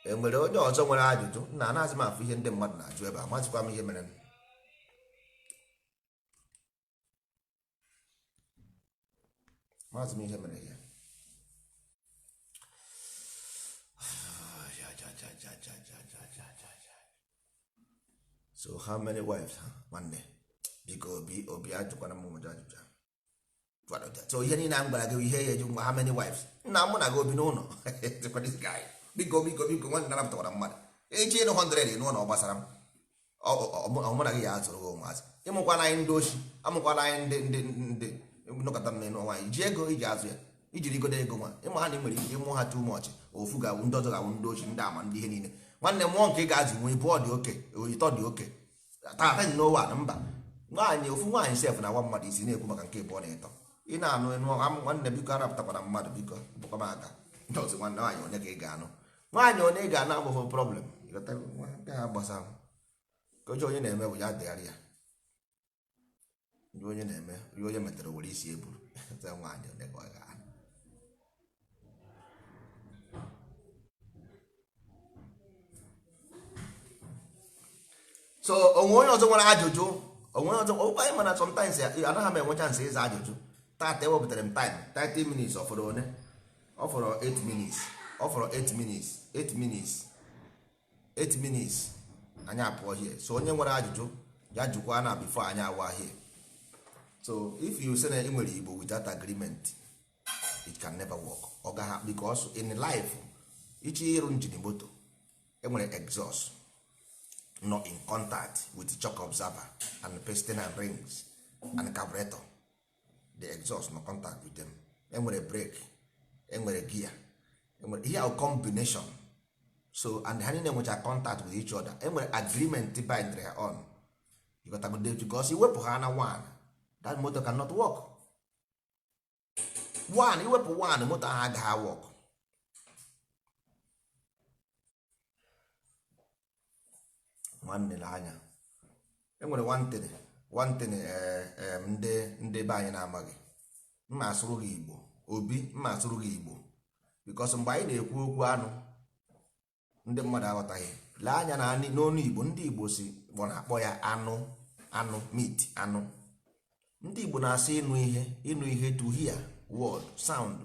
E nwere onye ọzọ nwere ajụjụ? Nna, anaghịzi m afụ ihe ndị mmadụ na-ajụ ebe a, mazikwa m ihe mere. Maazị m ihe mere ya. So how many wives? Nwanne, biko obi obi ajụkwana m ụmụ ajụjụ. So ihe niile a m gwara gị ihe ya eju ngwa, how many wives? Nna mụ na gị obi n'ụlọ. Dịkwa this guy. Biko biko biko, nwanne, narapụtakwara mmadụ. Echi ịnụ 100 ịnụ na ọ gbasara m. Ọ mụ na gị ya azụrụ gị ụmụazị. Ịmụkwana anyị ndị oshi, amụkwana anyị ndị nnọkọta m n'ịnụ nwaanyị ji ego iji azụ ya, ijiri godo ego nwa ịma ha na ị nwere ike ịmụ ha too much, ofu ga-awụ ndị ọzọ ga-awụ ndị oshi, ndị ama, ndị ihe niile. Nwanne, mụọ nke ị ga-azụ nwe ịbụọ dị oke, ịtọ dị oke, tata n'ụwa na mba nwaanyị ofu nwaanyị sef na nwa mmadụ isi na-ekwu maka nke ịbụọ na ịtọ ị na-anụ ịnụ. Nwanne, biko, arapụtakwara mmadụ, biko, bụkwa m aka ndị ọzọ. Nwanne, nwaanyị onye ka ị ga-anụ? Nwaanyị onye ị ga-anụ abụghị problem. Ịghọtago? Nke ha gbasara ka onye na-eme bụ ya dịgharị ya. Ndị onye na-eme ihe onye metere were isi eburu. Nwaanyị onye ka ọ ga-anụ? So onwe onye ọzọ nwere ajụjụ? Onwe onye ọzọ okwu anyị? Mana sometimes anaghị m enwe chance ịza ajụjụ. Tata ewepụtara m time 30 minutes. Ọ fọrọ one? Ọ fọrọ 8 minutes. Ọ fọrọ 8 minutes, 8 minutes, 8 minutes, anyị apụọ here. So onye nwere ajụjụ ya jụkwa na before anyị awa here. So if you say na ị nwere Igbo without agreement, it can never work. Ọ gaghị, because in life, ichi ịrụ engine moto, enwere exhaust nọ in contact with shock absorber and piston and rings and carburetor. The exhaust no contact with them. Enwere brake, enwere gear, enwere ihe ahụ combination. So and ha niile nwecha contact with each other. Enwere agreement bind ha on. You got to go, because iwepụ ha na one, that motor cannot work. One, iwepụ one, moto ahụ agaghị work. Nwanne, le anya, enwere one thing ndị be anyị na-amaghị. Mma asụrụ gị Igbo, obi, mma asụrụ gị Igbo, because mgbe anyị na-ekwu okwu anụ, ndị mmadụ aghọtaghị. Lee anya na n'onu Igbo, ndị Igbo si ọ na-akpọ ya anụ, anụ, meat, anụ. Ndị Igbo na-asị ịnụ ihe, ịnụ ihe, to hear word, sound.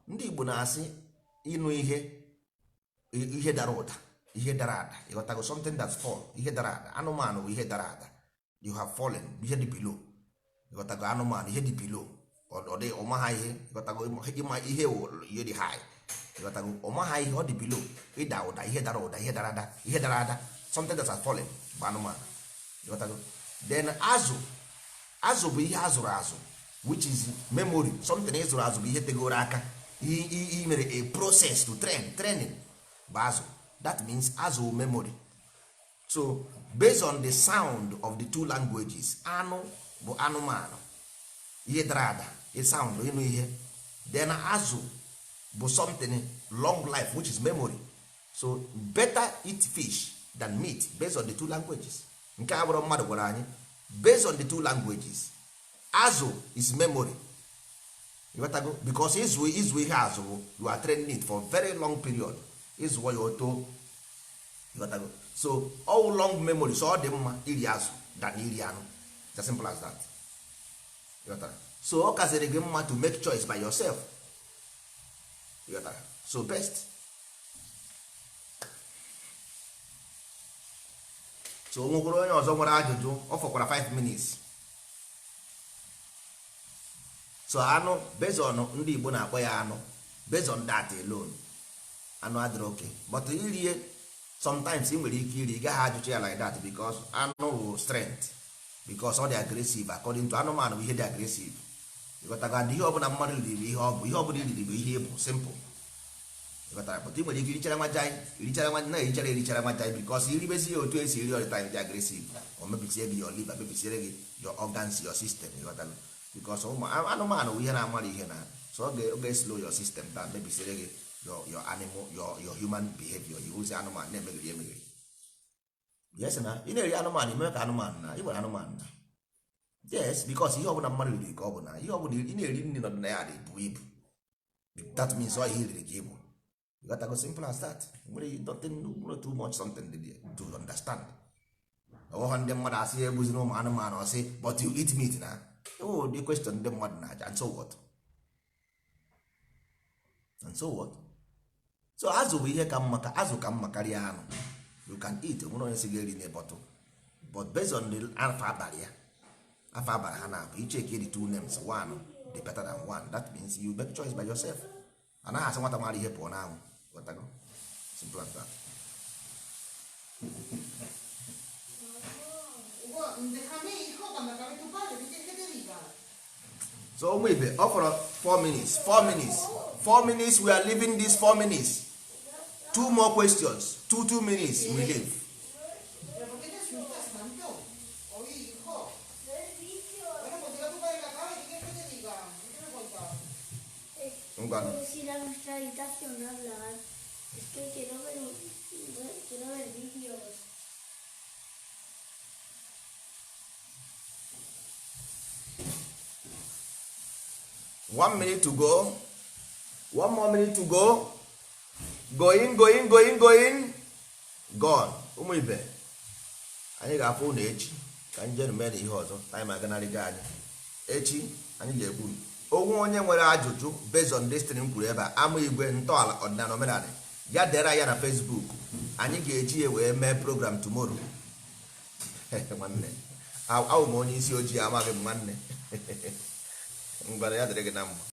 Ndị Igbo na-asị ịnụ ihe, ihe dara ụda, ihe dara ada. Ịghọtago? Something that's fall, ihe dara ada. Anụmanụ bụ ihe dara ada. You have fallen, ihe dị below. Ịghọtago? Anụmanụ, ihe dị below. Ọ dị ọmaha ihe. Ịghọtago? Ịma ihe wụ ihe dị high. Ịghọtago? Ọmaha ihe, ọ dị below. Ịda ụda, ihe dara ụda, ihe dara ada, ihe dara ada, something that has fallen bụ anụmanụ. Ịghọtago? Then azụ, azụ bụ ihe azụrụ azụ, which is memory. Something ịzụrụ azụ bụ ihe tegoro aka, i mere a process to train, training bụ azụ. That means azụ bụ memory. So based on the sound of the two languages, anụ bụ anụmanụ, ihe dara ada, a sound, ịnụ ihe. Then azụ bụ something long life, which is memory. So better eat fish than meat, based on the two languages. Nke a bụrụ mmadụ gwara anyị, based on the two languages, azụ is memory. Ịghọtago? Because ịzụ ihe azụ bụ you are training it for very long period. Ịzụọ ya, oto. Ịghọtago? So all long memory. So ọ dị mma iri azụ than iri anụ. It's as simple as that. Ịghọtara? So ọ kaziri gị mma to make choice by yourself. Ịghọtara? So best. So o nwekwara onye ọzọ nwere ajụjụ? Ọ fọkwara 5 minutes. So anụ, based on ndị Igbo na-akpọ ya anụ, based on that alone, anụ adịrị okay, but irie sometimes ị nwere ike iri, ị gaghị ajụcha ya like that, because anụ bụ strength, because ọ dị aggressive. According to anụmanụ, bụ ihe dị aggressive. Ịghọtago? And ihe ọbụla mmadụ riri bụ ihe ọ bụ, ihe ọbụla iriri bụ ihe bụ simple. Ịghọtara? But ị nwere ike irichara nwa jai, erichara nwa na erichara, erichara nwa jai, because iribezi ya otu esi eri all the time, dị aggressive, o mebisie gị your liver, mebisiere gị your organs, your system. Ịghọtago? Because ụmụ anụmanụ bụ ihe na-amara ihe na so ọ ga-slow your system down, mebisiere gị your animal, your human behavior. Iwuzi anụmanụ na-emegheri emegheri. Yes, na ị na-eri anụmanụ, ime ka anụmanụ na ị nwere anụmanụ na yes, because ihe ọbụla mmadụ riri ka ọ bụ na ihe ọbụla ị na-eri nri nọdụ na ya dị bụ ibu. That means ọ ihe riri ka ibu. You got to go, simple as that. Nwere nothing, nwere too much something dị there to understand. Ọghọ ndị mmadụ asị ya egbuzina ụmụ anụmanụ, ọsị, "But you eat meat." Na oh, the question ndị mmadụ na-aja, and so what? And so what? So azụ bụ ihe ka mma, ka azụ ka mma karịa anụ. You can eat, onwere onye si gị eri na bottle, but based on the afa abalị ya, afa abalị ha na-abụ icheke the two names, one dị better than one. That means you make choice by yourself. Anaghị asị nwata mara ihe pụọ n'anwụ. Ghọtago? Simple as that. Hugo, déjame, hijo, cuando acabe tu padre, ¿qué quieres que te diga? So ụmụ ibe, ọ fọrọ 4 minutes, 4 minutes, 4 minutes. We are leaving this 4 minutes. Two more questions, 2 minutes, we leave. ¿Pero por qué te asustas tanto? Oye, hijo. Bueno, pues diga a tu padre que acabe, ¿qué quieres que te diga? ¿Qué me cuentas? Ngwanụ. ¿Puedes ir a nuestra habitación a hablar? Es que quiero ver vídeos. 1 minute to go, one more minute to go. Going, going, going, going, gone. Ụmụ ibe, anyị ga-afụ ụnụ echi. Ka anyị jenu mee na ihe ọzọ anyị aganarịga anyị. Echi anyị ga-ekwu onwe onye nwere ajụjụ based on this thing m kwuru ebe a, ama igwe ntọala ọdịnala omenala ya, dere ya na Facebook. Anyị ga-eji ya wee mee program tomorrow. Nwanne, awụ m onye isi ojii, amaghị m. Nwanne, ngwara ya dịrị gị na mma.